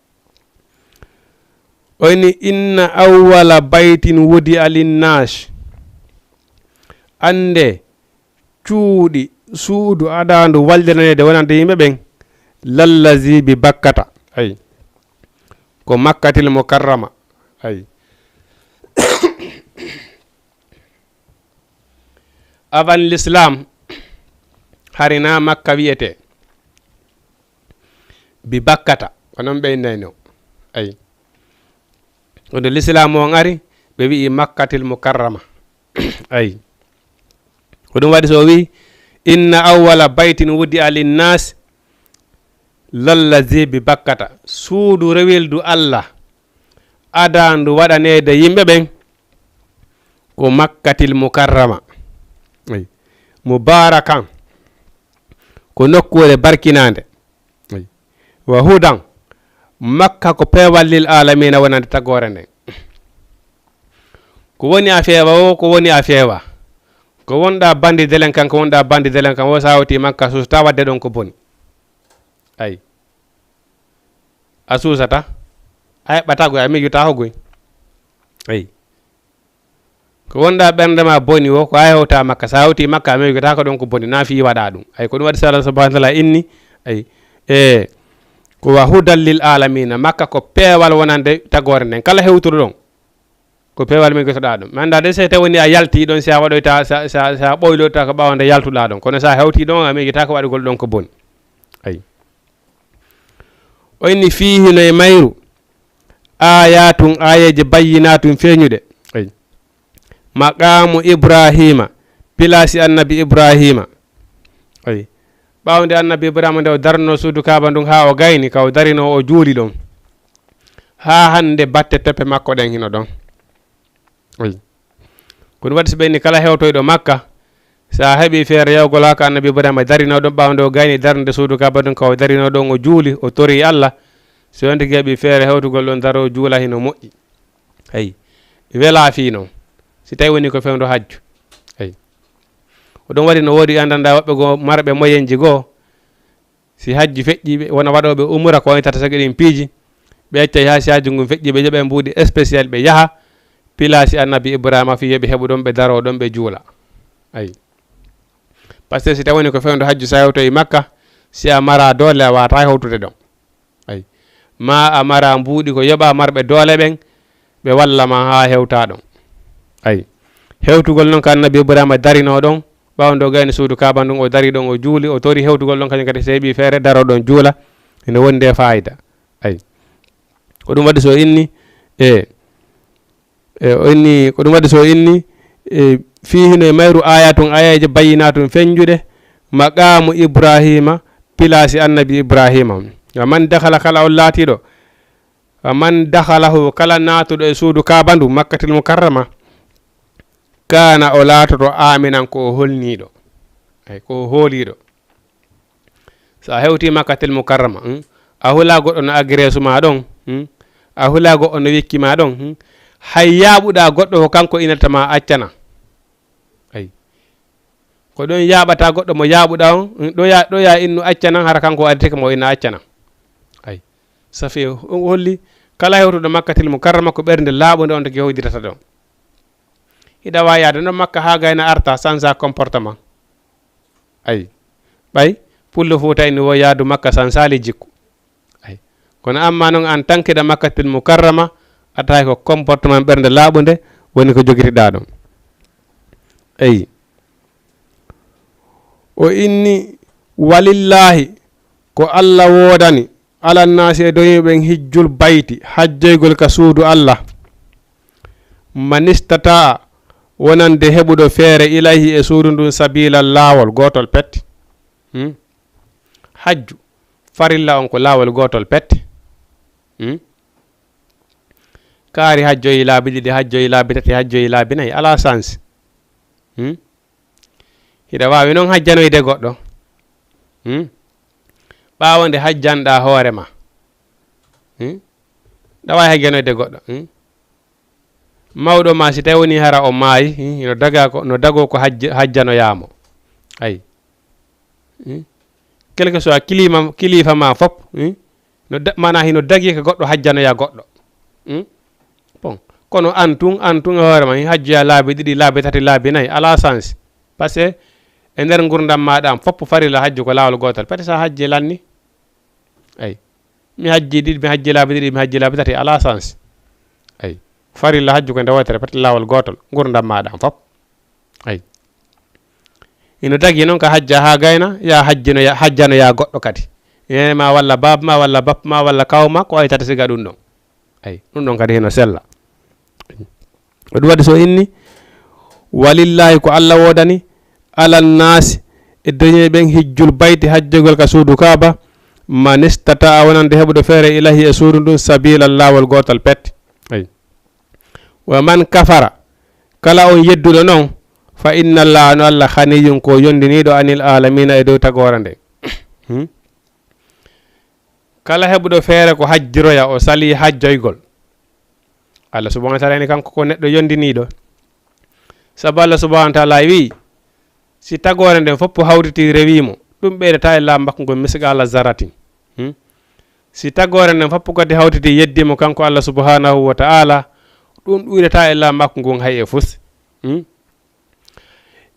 O inni, "Inna awwala baytin wudi'a linnaas." Annde cuuɗi, suudu aɗaandu walliraneede wonande yimɓe ɓen, "lallazi bi Bakkata." Ayi. Ko Makkatil Mukarrama. Ayi. Avant l'islam, hari na Makka wiyetee. Bi Bakkata, ko non ɓe innayno. Ayi. Kono l'islam on ari, ɓe wi'i Makkatil Mukarrama. Ayi. Ko ɗum waɗi so o wi'i, "Inna awwala baytin wudi'a linnaas lallazi bi Bakkata." Suudu reweldu Allah, adandu waɗaneede yimɓe ɓen, ko Makkatil Mukarrama. Ayi. Mubarakan, ko nokkuure barkinaande. Ayi. Wa hudan, Makka ko peewal lil aalamiina wonande tagoore nden. Ko woni a feewa o, ko woni a feewa. Ko wonɗa bandi délinquant, ko wonɗa bandi délinquant, wo sa hewti Makka, suusata waɗde ɗon ko boni. Ay. A suusata. A heɓɓata ko, a miijotako koy. Ay. Ko wonɗa ɓernde ma boni wo, ko a hewta Makka. Sa hewti Makka, a miijotako ɗon ko boni. Na fii waɗa ɗum. Ay, ko ɗum waɗi so Allah subhanahu wa ta'ala inni. Ay. E, ko wa hudan lil alamina. Makka ko peewal wonande tagoore nden. Kala hewtuɗo ɗon. Ko peewal miijotoɗa ɗum. Mi annda de si tawi woni a yalti ɗon, si a waɗoyta, sa, sa, sa ɓoyloyta ko ɓaawo nde yaltuɗa ɗon. Kono sa hewti ɗon, a miijotako waɗugol ɗon ko boni. Ay. O inni fiihi no e mayru. Ayatun, ayeeje bayyinatun feeñuɗe. Ay. Maqamu Ibrahima, pilaasi annabi Ibrahima. Ay. Ɓaawo nde annabi Ibrahima nde o darno suudu Kaaba ndun haa o gayni, ka o darino o juuli ɗon. Haa hannde batte teppe makko ɗen hino ɗon. Ay. Ko ɗum waɗi so ɓe inni kala hewtoyɗo Makka, sa heɓi feere yahugol haa ka annabi Ibrahima darino ɗon ɓaawo nde o gayni darnde suudu Kaaba ɗon, ka o darino ɗon o juuli, o tori Allah. Si on tigi heɓi feere hewtugol ɗon daro juula hino moƴƴi. Ay. Wela fii non. Si tawi woni ko fewndo hajju. Ay. Ko ɗum waɗi no woodi anndanɗa woɓɓe goo marɓe moyenji goo. Si hajju feƴƴi ɓe, wona waɗooɓe umura ko waytata sagi ɗin piiji. Ɓe accay haa si hajju ngun feƴƴi ɓe jaɓa mbuuɗi spécial ɓe yaha. Pilaasi annabi Ibrahima fii yo ɓe heɓu ɗon ɓe daroo ɗon ɓe juula. Ay. Parce que si tawi woni ko fewndo hajju sa hewtoyi Makka, si a mara doole a waata hewtude ɗon. Ay. Ma a mara mbuuɗi ko yoɓa marɓe doole ɓen, ɓe walla ma haa hewta ɗon. Ay. Hewtugol non ka annabi Ibrahima darino ɗon, ɓaawo nde o gayni suudu Kaaba ndun, o dari ɗon, o juuli, o tori hewtugol ɗon kañum kadi so heɓi feere daro ɗon juula, ene wondi e faayida. Ay. Ko ɗum waɗi so inni, e, E, o inni, ko ɗum waɗi so inni, e, fii hino e mayru ayatun, ayaje bayyinatun feñjuɗe, maqamu Ibrahima, pilaasi annabi Ibrahima. Wa man dakhala, kala on laatiiɗo, wa man dakhalahu, kala naatuɗo e suudu Kaaba ndu, Makkatil Mukarrama, kaana o laatoto aminan ko o holniiɗo. Ay, ko o hooliiɗo. So a hewtii Makkatil Mukarrama, hmm, a hulaa goɗɗo no agresse ma ɗon, hmm, a hulaa goɗɗo no wikki ma ɗon, hmm, hay yaaɓuɗaa goɗɗo ko kanko inata ma accana. Ay. Ko ɗon yaaɓataa goɗɗo mo yaaɓuɗaa on, hmm, ɗo ya, ɗo ya innu accana, hara kanko o additake mo o inna accana. Ay. Safi o holli kala hewtuɗo Makkatil Mukarrama ko ɓernde laaɓunde on tigi hewditata ɗon. Hiɗa waawi yaade no Makka haa gayna arta, sansa comportement. Ay. Ɓay, pullo Fuuta ina wo yaadu Makka sansaali jikku. Ay. Kono amma non an tankiɗa Makkatil Mukarrama, a tawi ko comportement ɓernde laaɓunde woni ko jogitiɗaa ɗon. Ay. O inni, walillahi, ko Allah woodani, alannaasi e doñuɓe ɓen hijjul bayti, hajjoygol ka suudu Allah. Man istata'a, wonande heɓuɗo feere, ilayhi e suudu ndun, sabiila laawol gootol pet. Hmm? Hajju, farilla on ko laawol gootol pet. Hmm? Kaari hajjoyi laabi ɗiɗi, hajjoyi laabi tati, hajjoyi laabi nayi, alaa sansi. Hmm? Hiɗa waawi non hajjanoyde goɗɗo. Hmm? Ɓaawo nde hajjanɗaa hoore ma. Hmm? Ɗa waawi hajjanoyde goɗɗo. Hmm? Mawɗo ma, si tawi woni hara o maayi, hmm, no daga ko, no dago ko hajj-, hajjanoyaa mo. Ay. Hmm? Quel que soit kilima, kilifa ma fop, hmm? No da-, mana hino dagi ko goɗɗo hajjanoya goɗɗo. Hmm? Bon, kono an tun, an tun e hoore ma, hajjoya laabi ɗiɗi, laabi tati, laabi nayi, alaa sansi. Parce que e nder ngurdam maaɗa am fof, farilla hajju ko laawol gootal. Pete sa hajji lanni. Ay. Mi hajji ɗiɗi, mi hajji laabi ɗiɗi, mi hajji laabi tati, alaa sansi. Ay. Farilla hajju ko nde wootere, pete laawol gootol, ngurdam maaɗa am fof. Ay. Ino dagi noon ka hajja haa gayna, ya hajjino, ya hajjano ya goɗɗo kadi. Neene ma walla baaba ma walla bappa ma walla kaw ma, ko ay tata siga ɗum ɗon. Ay, ɗum ɗon kadi hino sella. Ko ɗum waɗi so inni, walillahi ko Allah woodani, alan naasi, e dañi ɓen hijjul bayti hajjogol ka suudu Kaaba, man istata'a wonande heɓuɗo feere ilahi e suudu ndun sabilan laawol gootal pet. Ay. Wa man kafara, kala on yedduɗo non, fa inna Allaha no Allah haniyun ko yondiniiɗo anil alamina e dow tagoore nde. Hmm? Kala heɓuɗo feere ko hajjiroya o sali hajjoygol. Allah subhanahu wa ta'ala ni kanko ko neɗɗo yondiniiɗo. Sabu Allah subhanahu wa ta'ala wi, Si tagoore nden fof hawtiti rewii mo, ɗum ɓeydata e laamu makko ngon misqaala zarratin. Hmm? Si tagoore nden fof kadi hawtiti yeddii mo kanko Allah subhanahu wa ta'ala, ɗum ɗuuɗata e laamu makko ngon hay e fus. Hmm?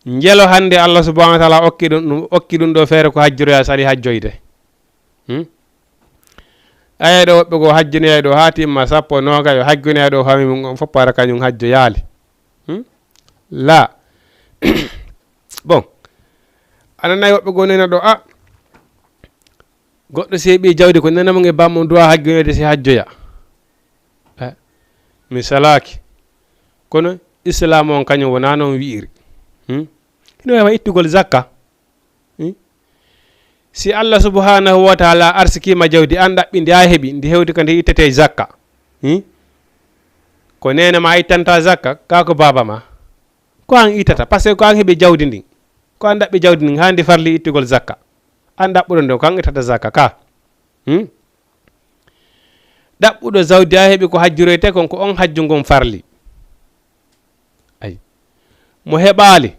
Njelo hannde Allah subhanahu wa ta'ala okki ɗum, ɗum, okki ɗum ɗo feere ko hajjoroya sali hajjoyde. Hmm? Aya ɗo woɓɓe goo hajjinoyay ɗo haa timma sappo, noogayo, hajjinoyay ɗo fami mum on fof para kañum hajjoyaali. Hmm? La. Bon. A nanay woɓɓe goo nena ɗo, a, goɗɗo seeɓi jawdi ko nena mo nge bammo duwa hajjoyde si hajjoya. Eh, mi salaaki. Kono Islaam on kañum wonaa noon wi'iri. Hmm? Hino heewa ittugol zakka. Hmm? Si Allah subhanahu wa ta'ala arsikiima jawdi, an ɗaɓɓi ndi, a heɓi, ndi hewti ko nde ittete zakka. Hmm? Ko neene ma ittanta zakka, kaa ko baaba ma. Ko an ittata, parce que ko an heɓi jawdi ndin. Ko an ɗaɓɓi jawdi ndin, haa ndi farli ittugol zakka. An ɗaɓɓuɗo nden, ko an ittata zakka, kaa. Hmm? Ɗaɓɓuɗo zawdi a heɓi ko hajjuroyte kon, ko on hajju ngon farli. Ay. Mo heɓaali.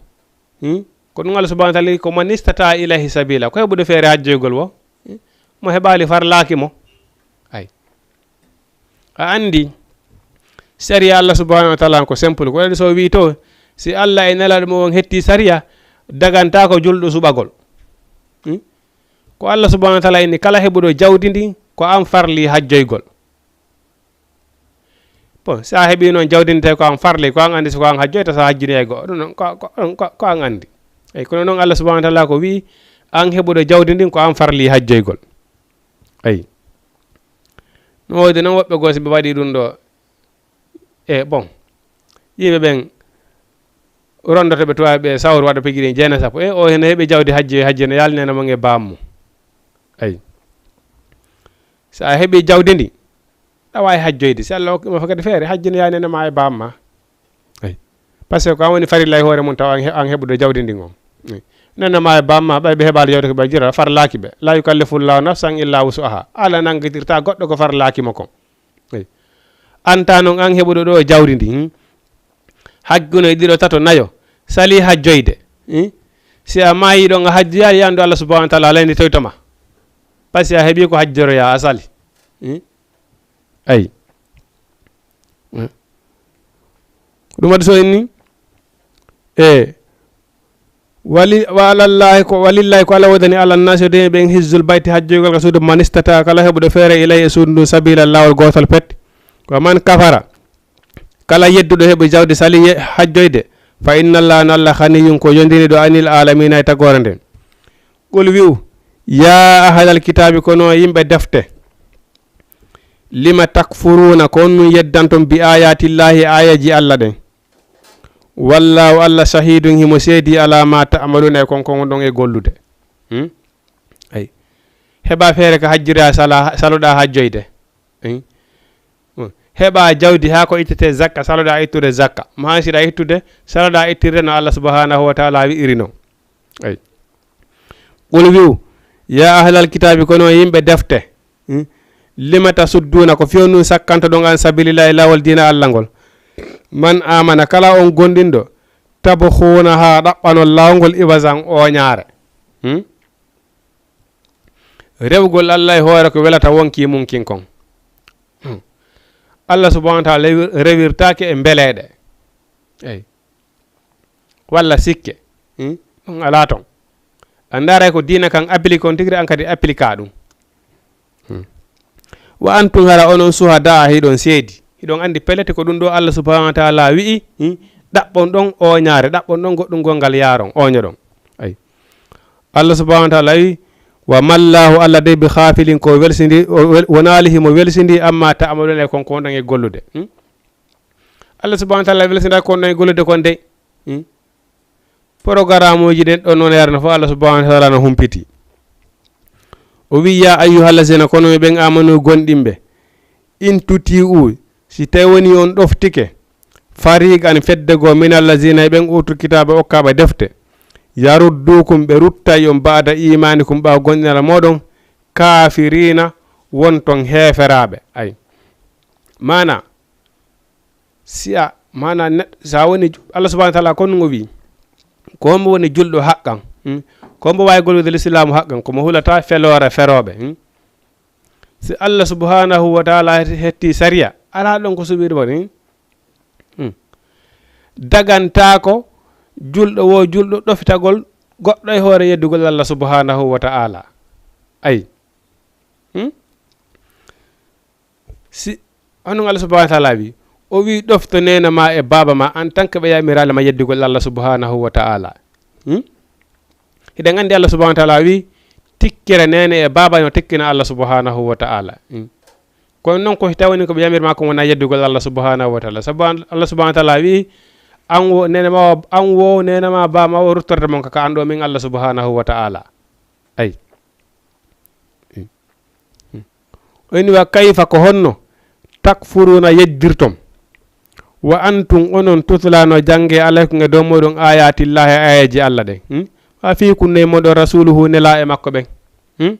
Hmm? Ko ɗum Allah subhanahu wa ta'ala ko man istata ilayhi sabila. Ko heɓuɗo feere hajjoygol wo. Hmm? Mo heɓaali farlaaki mo. Ay. A anndi, sariya Allah subhanahu wa ta'ala ko simple. Ko waɗi so o wii to, si Allah e nelaaɗo mo on hetti sariya, dagantaako julɗo suɓagol. Hmm? Ko Allah subhanahu wa ta'ala inni kala heɓuɗo jawdi ndi, ko an farli hajjoygol. Bon, si a heɓi noon jawdi ndi tawi ko an farli, ko an anndi si ko an hajjoyta, so a hajjini e goɗɗo, ɗum noon ko, ko, ko, ko an anndi. Eyi, kono noon Allah subhanahu wa ta'ala ko wii, an heɓuɗo jawdi ndin ko an farli hajjoygol. Eyi. No woodi noon woɓɓe goo si ɓe waɗi ɗum ɗo, e bon, yimɓe ɓen rondoto ɓe tuwa ɓe sawru waɗa pigiɗi jeena sappo. E o hene heɓi jawdi hajji, hajji no yalnena mo nge bammu. Eyi. So a heɓi jawdi ndi, awa e hajjoyde. Si Allah hokkima fof kadi feere, hajji no yalnena ma e bamma. Eyi. Parce que ko an woni farilla e hoore mum taw an he-, an heɓude jawdi ndi ngon. Eyi. Nena ma e bamma, ɓay ɓe heɓaali jawdi ko ɓe jira, farlaaki ɓe. La yukallifu llahu nafsan illa wusu'aha. Allah nangitirta goɗɗo ko farlaaki mo kon. Eyi. Anta noon an heɓuɗo ɗo jawdi ndi, hmm? Hagguno e ɗiɗo, tato, nayo. Sali hajjoyde, hmm? Si a maayi ɗon a hajjoyaali, yandu Allah subhanahu wa ta'ala leydi toyto ma. Parce que a heɓi ko hajjoroya a sali. Hmm? Ayi. Hmm. Ko ɗum waɗi so inni? E. Wali-, wa alallahi ko, walillahi ko Allah woodani ala nasi, o deni ɓen, hijjul bayti, hajjoygol ka suudu, man istata, kala heɓuɗo feere, ilay e suudu ndun, sabila, laawol gootol pet. Wa man kafara, kala yedduɗo heɓi jawdi sali ye-, hajjoyde, fa inna Allah, no Allah, ghaniyun ko yondiniɗo, anil alamina e tagoore nden. Qul wi'u, ya ahlal kitabi, kono yimɓe defte, lima takfuruna, ko on nun yeddanton bi ayatillahi, ayaji Allah ɗen. Wallahu, Allah, shahidun, himo seedi, ala ma ta'maluna, e kon, kon wonɗon e gollude. Hmm? Ay. Heɓa feere ka hajjira sala, saloɗa hajjoyde. Hmm? Hmm. Heɓa jawdi haa ko ittete zakka, saloɗa ittude zakka. Mo hansiɗa ittude, saloɗa ittirde no Allah subhanahu wa ta'ala wi'iri non. Ay. Qul wi'u, ya ahlal kitabi, kono yimɓe defte, hmm? Lima tasudduuna, ko fewnun sakkantoɗon an sabilillahi, laawol diina Allah ngol. Man amana, kala on gondinɗo, tabghuunahaa, ɗaɓɓanon laawol ngol iwazan ooñaare. Hmm? Rewgol Allah e hoore ko welata wonki mum kin kon. Hmm. Allah subhanahu wa ta'ala rewi-, rewirtaake e mbeleeɗe. Eyi. Walla sikke. Hmm? Ɗum alaa ton. A ndaaray ko diina kan applique on tigi, an kadi applique ɗum. Hmm. Wa antum, hara onon, suhadaa, hiɗon seedi. Hiɗon anndi pellet ko ɗum ɗo Allah subhanahu wa ta'ala wi'i, hmm? Ɗaɓɓon ɗon ooñaare, ɗaɓɓon ɗon goɗɗum gonngal yaaron, ooñoɗon. Ay. Allah subhanahu wa ta'ala wi'i, wa mallahu, Allah dey bi ghafilin ko welsindi, o wel-, wonaali himo welsindi, amma ta'maluna e kon ko wonɗon e gollude. Hmm? Allah subhanahu wa ta'ala welsinda kon ɗon e gollude kon dey. Hmm? Programuuji ɗin ɗon non yarno fof Allah subhanahu wa ta'ala no humpiti. O wi, ya ayyuhallazina, kono mi ɓen amanu gonɗinɓe. In tuti'u, si tawi woni on ɗoftike, fariqan, fedde goo, minallazina, e ɓen utul kitaaba, okkaaɓe defte, yaruddukum, ɓe ruttay on, ba'da imanikum, ɓaawo gonɗinal mooɗon, kafirina, wonton heeferaaɓe. Ay. Maana, si a, maana, neɗɗo, sa woni, Allah subhanahu wa ta'ala, kon ngo wi, Ko hombo woni julɗo haqqan? Hmm? Ko hombo waawi gollude lislaamu haqqan? Ko mo hulata feloore ferooɓe. Hmm? Si Allah subhanahu wa ta'ala hetti sariya, alaa ɗon ko suɓiiɗo woni. Hmm. Dagantaako julɗo wo julɗo ɗofitagol goɗɗo e hoore yeddugol Allah subhanahu wa ta'ala. Ay. Hmm? Si, hono Allah subhanahu wa ta'ala wi, o wi ɗofto neene ma e baaba ma en tant que ɓe yamiraali ma yeddugol Allah subhanahu wa ta'ala. Hmm? Hiɗen anndi Allah subhanahu wa ta'ala wi, tikkira neene e baaba no tikkina Allah subhanahu wa ta'ala. Hmm. Kono noon ko tawi woni ko ɓe yamir ma ko wona yeddugol Allah subhanahu wa ta'ala. Sabu an-, Allah subhanahu wa ta'ala wi, an wo neene ma o, an wo neene ma baaba ma o ruttorde mon ka, ka an ɗo min Allah subhanahu wa ta'ala. Ay. O ini wa kayfa ko honno takfuruuna yeddirton. Wa antum onon tutla no jannge alaykum e dow moɗon ayatillahi ayaji Allah ɗen. Hmm? Wa fiikum no e moɗon rasuluhu nela e makko ɓen. Hmm?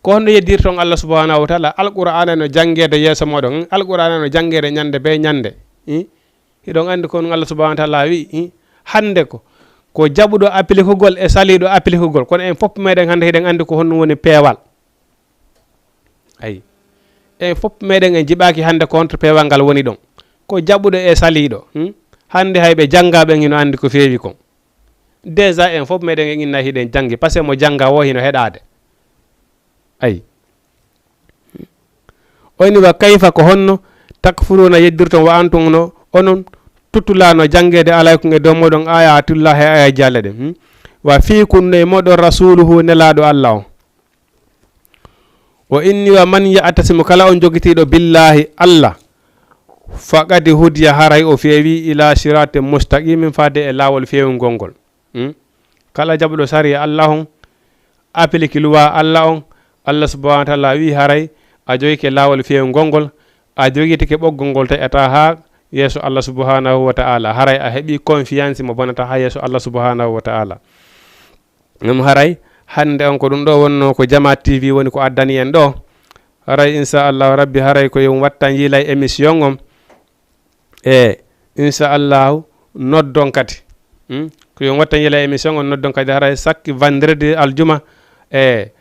Ko honno yeddirton Allah subhanahu wa ta'ala? Alqur'ana no janngeede yeeso moɗon. Hmm? Alqur'ana no janngeede ñande be ñande. Hmm? Hiɗon anndi ko honno Allah subhanahu wa ta'ala wi, hmm? Hannde ko, ko jaɓuɗo appliquegol e saliiɗo appliquegol. Kono en fof meɗen hannde hiɗen anndi ko honno woni peewal. Ayi. En fof meɗen en jiɓaaki hannde ko honto peewal ngal woni ɗon. Ko jaɓuɗo e saliiɗo. Hmm? Hannde hay ɓe janngaa ɓen hino anndi ko feewi kon. Déjà en fof meɗen en inna hiɗen janngi. Parce que mo janngaa wo hino heɗaade. Ayi. O ini wa kayfa ko honno takfuruuna yeddirton wa antum no onon tutula no janngeede alaykum e dow moɗon ayatullahi e ayaji Allah ɗen. Hmm? Wa fiikum no e moɗon rasuluhu nelaaɗo Allah on. O inni wa man ya'tasimu kala on jogitiiɗo billahi Allah faqad hudiya haray o feewi ila siratin mustaqimin faade e laawol feewungol ngol. Hmm? Kala jaɓuɗo sariya Allah on, applique luwa Allah on, Allah subhanahu wa ta'ala wi haray a jogike laawol feewungol ngol, a jogitike ɓoggol ngol taƴata ha yeeso Allah subhanahu wa ta'ala. Haray a heɓi confiance mo bonata ha yeeso Allah subhanahu wa ta'ala. Ɗum haray hannde on ko ɗum ɗo wonno ko Jama T V woni ko addani en ɗo. Haray inchallahu rabbi haray ko yo on wattan yiilay émission on. E inchallahu noddon kadi. Hmm? Ko yo on wattan yiilay émission on noddon kadi haray sakki vendredi aljuma. E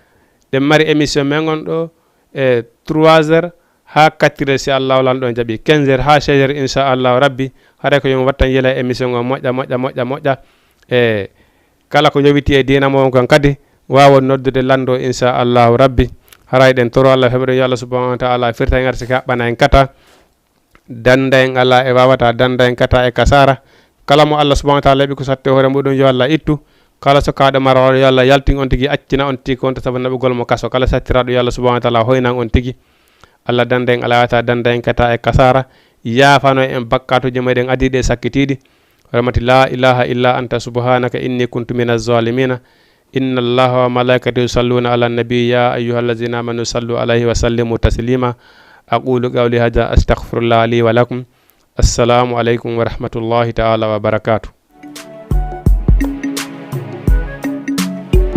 ɗen mari émission men on ɗo e trois heures ha quatre heures si Allahu lanɗo jaɓi, quinze heures ha seize heures inchallahu rabbi. Haray ko yo on wattan yiilay émission on moƴƴa moƴƴa moƴƴa moƴƴa. E kala ko yowiti e diina mo on kon kadi waawon noddude lanndo inchallahu rabbi. Haray ɗen toro Allah feɓa ɗum yo Allah subhanahu wa ta'ala firta en arsike haɓɓana en kata. Dannda en alaa e waawata dannda en kata e kasaara. Kala mo Allah subhanahu wa ta'ala heɓi ko satti e hoore muɗum yo Allah ittu. Kala sokaaɗo marooɗo yo Allah yaltin on tigi accina on tigi ko wonta sabu naɓugol mo kaso. Kala sattiraaɗo yo Allah subhanahu wa ta'ala hoynan on tigi. Allah dannda en alaa e waawata dannda en kata e kasaara. Yaafano en bakkaatuuji meɗen adiiɗi e sakkitiiɗi. Rahmati la ilaha illa anta subhanaka inni kuntu min azzalimina. Inna allaha wa malaikatahu yusalluna ala nabi ya ayyuha allazina amanu sallu alayhi wa sallimu taslima. Aqulu qawli hadha astaghfirullah li wa lakum. Assalamu alaikum wa rahmatullahi ta'ala wa barakatuh.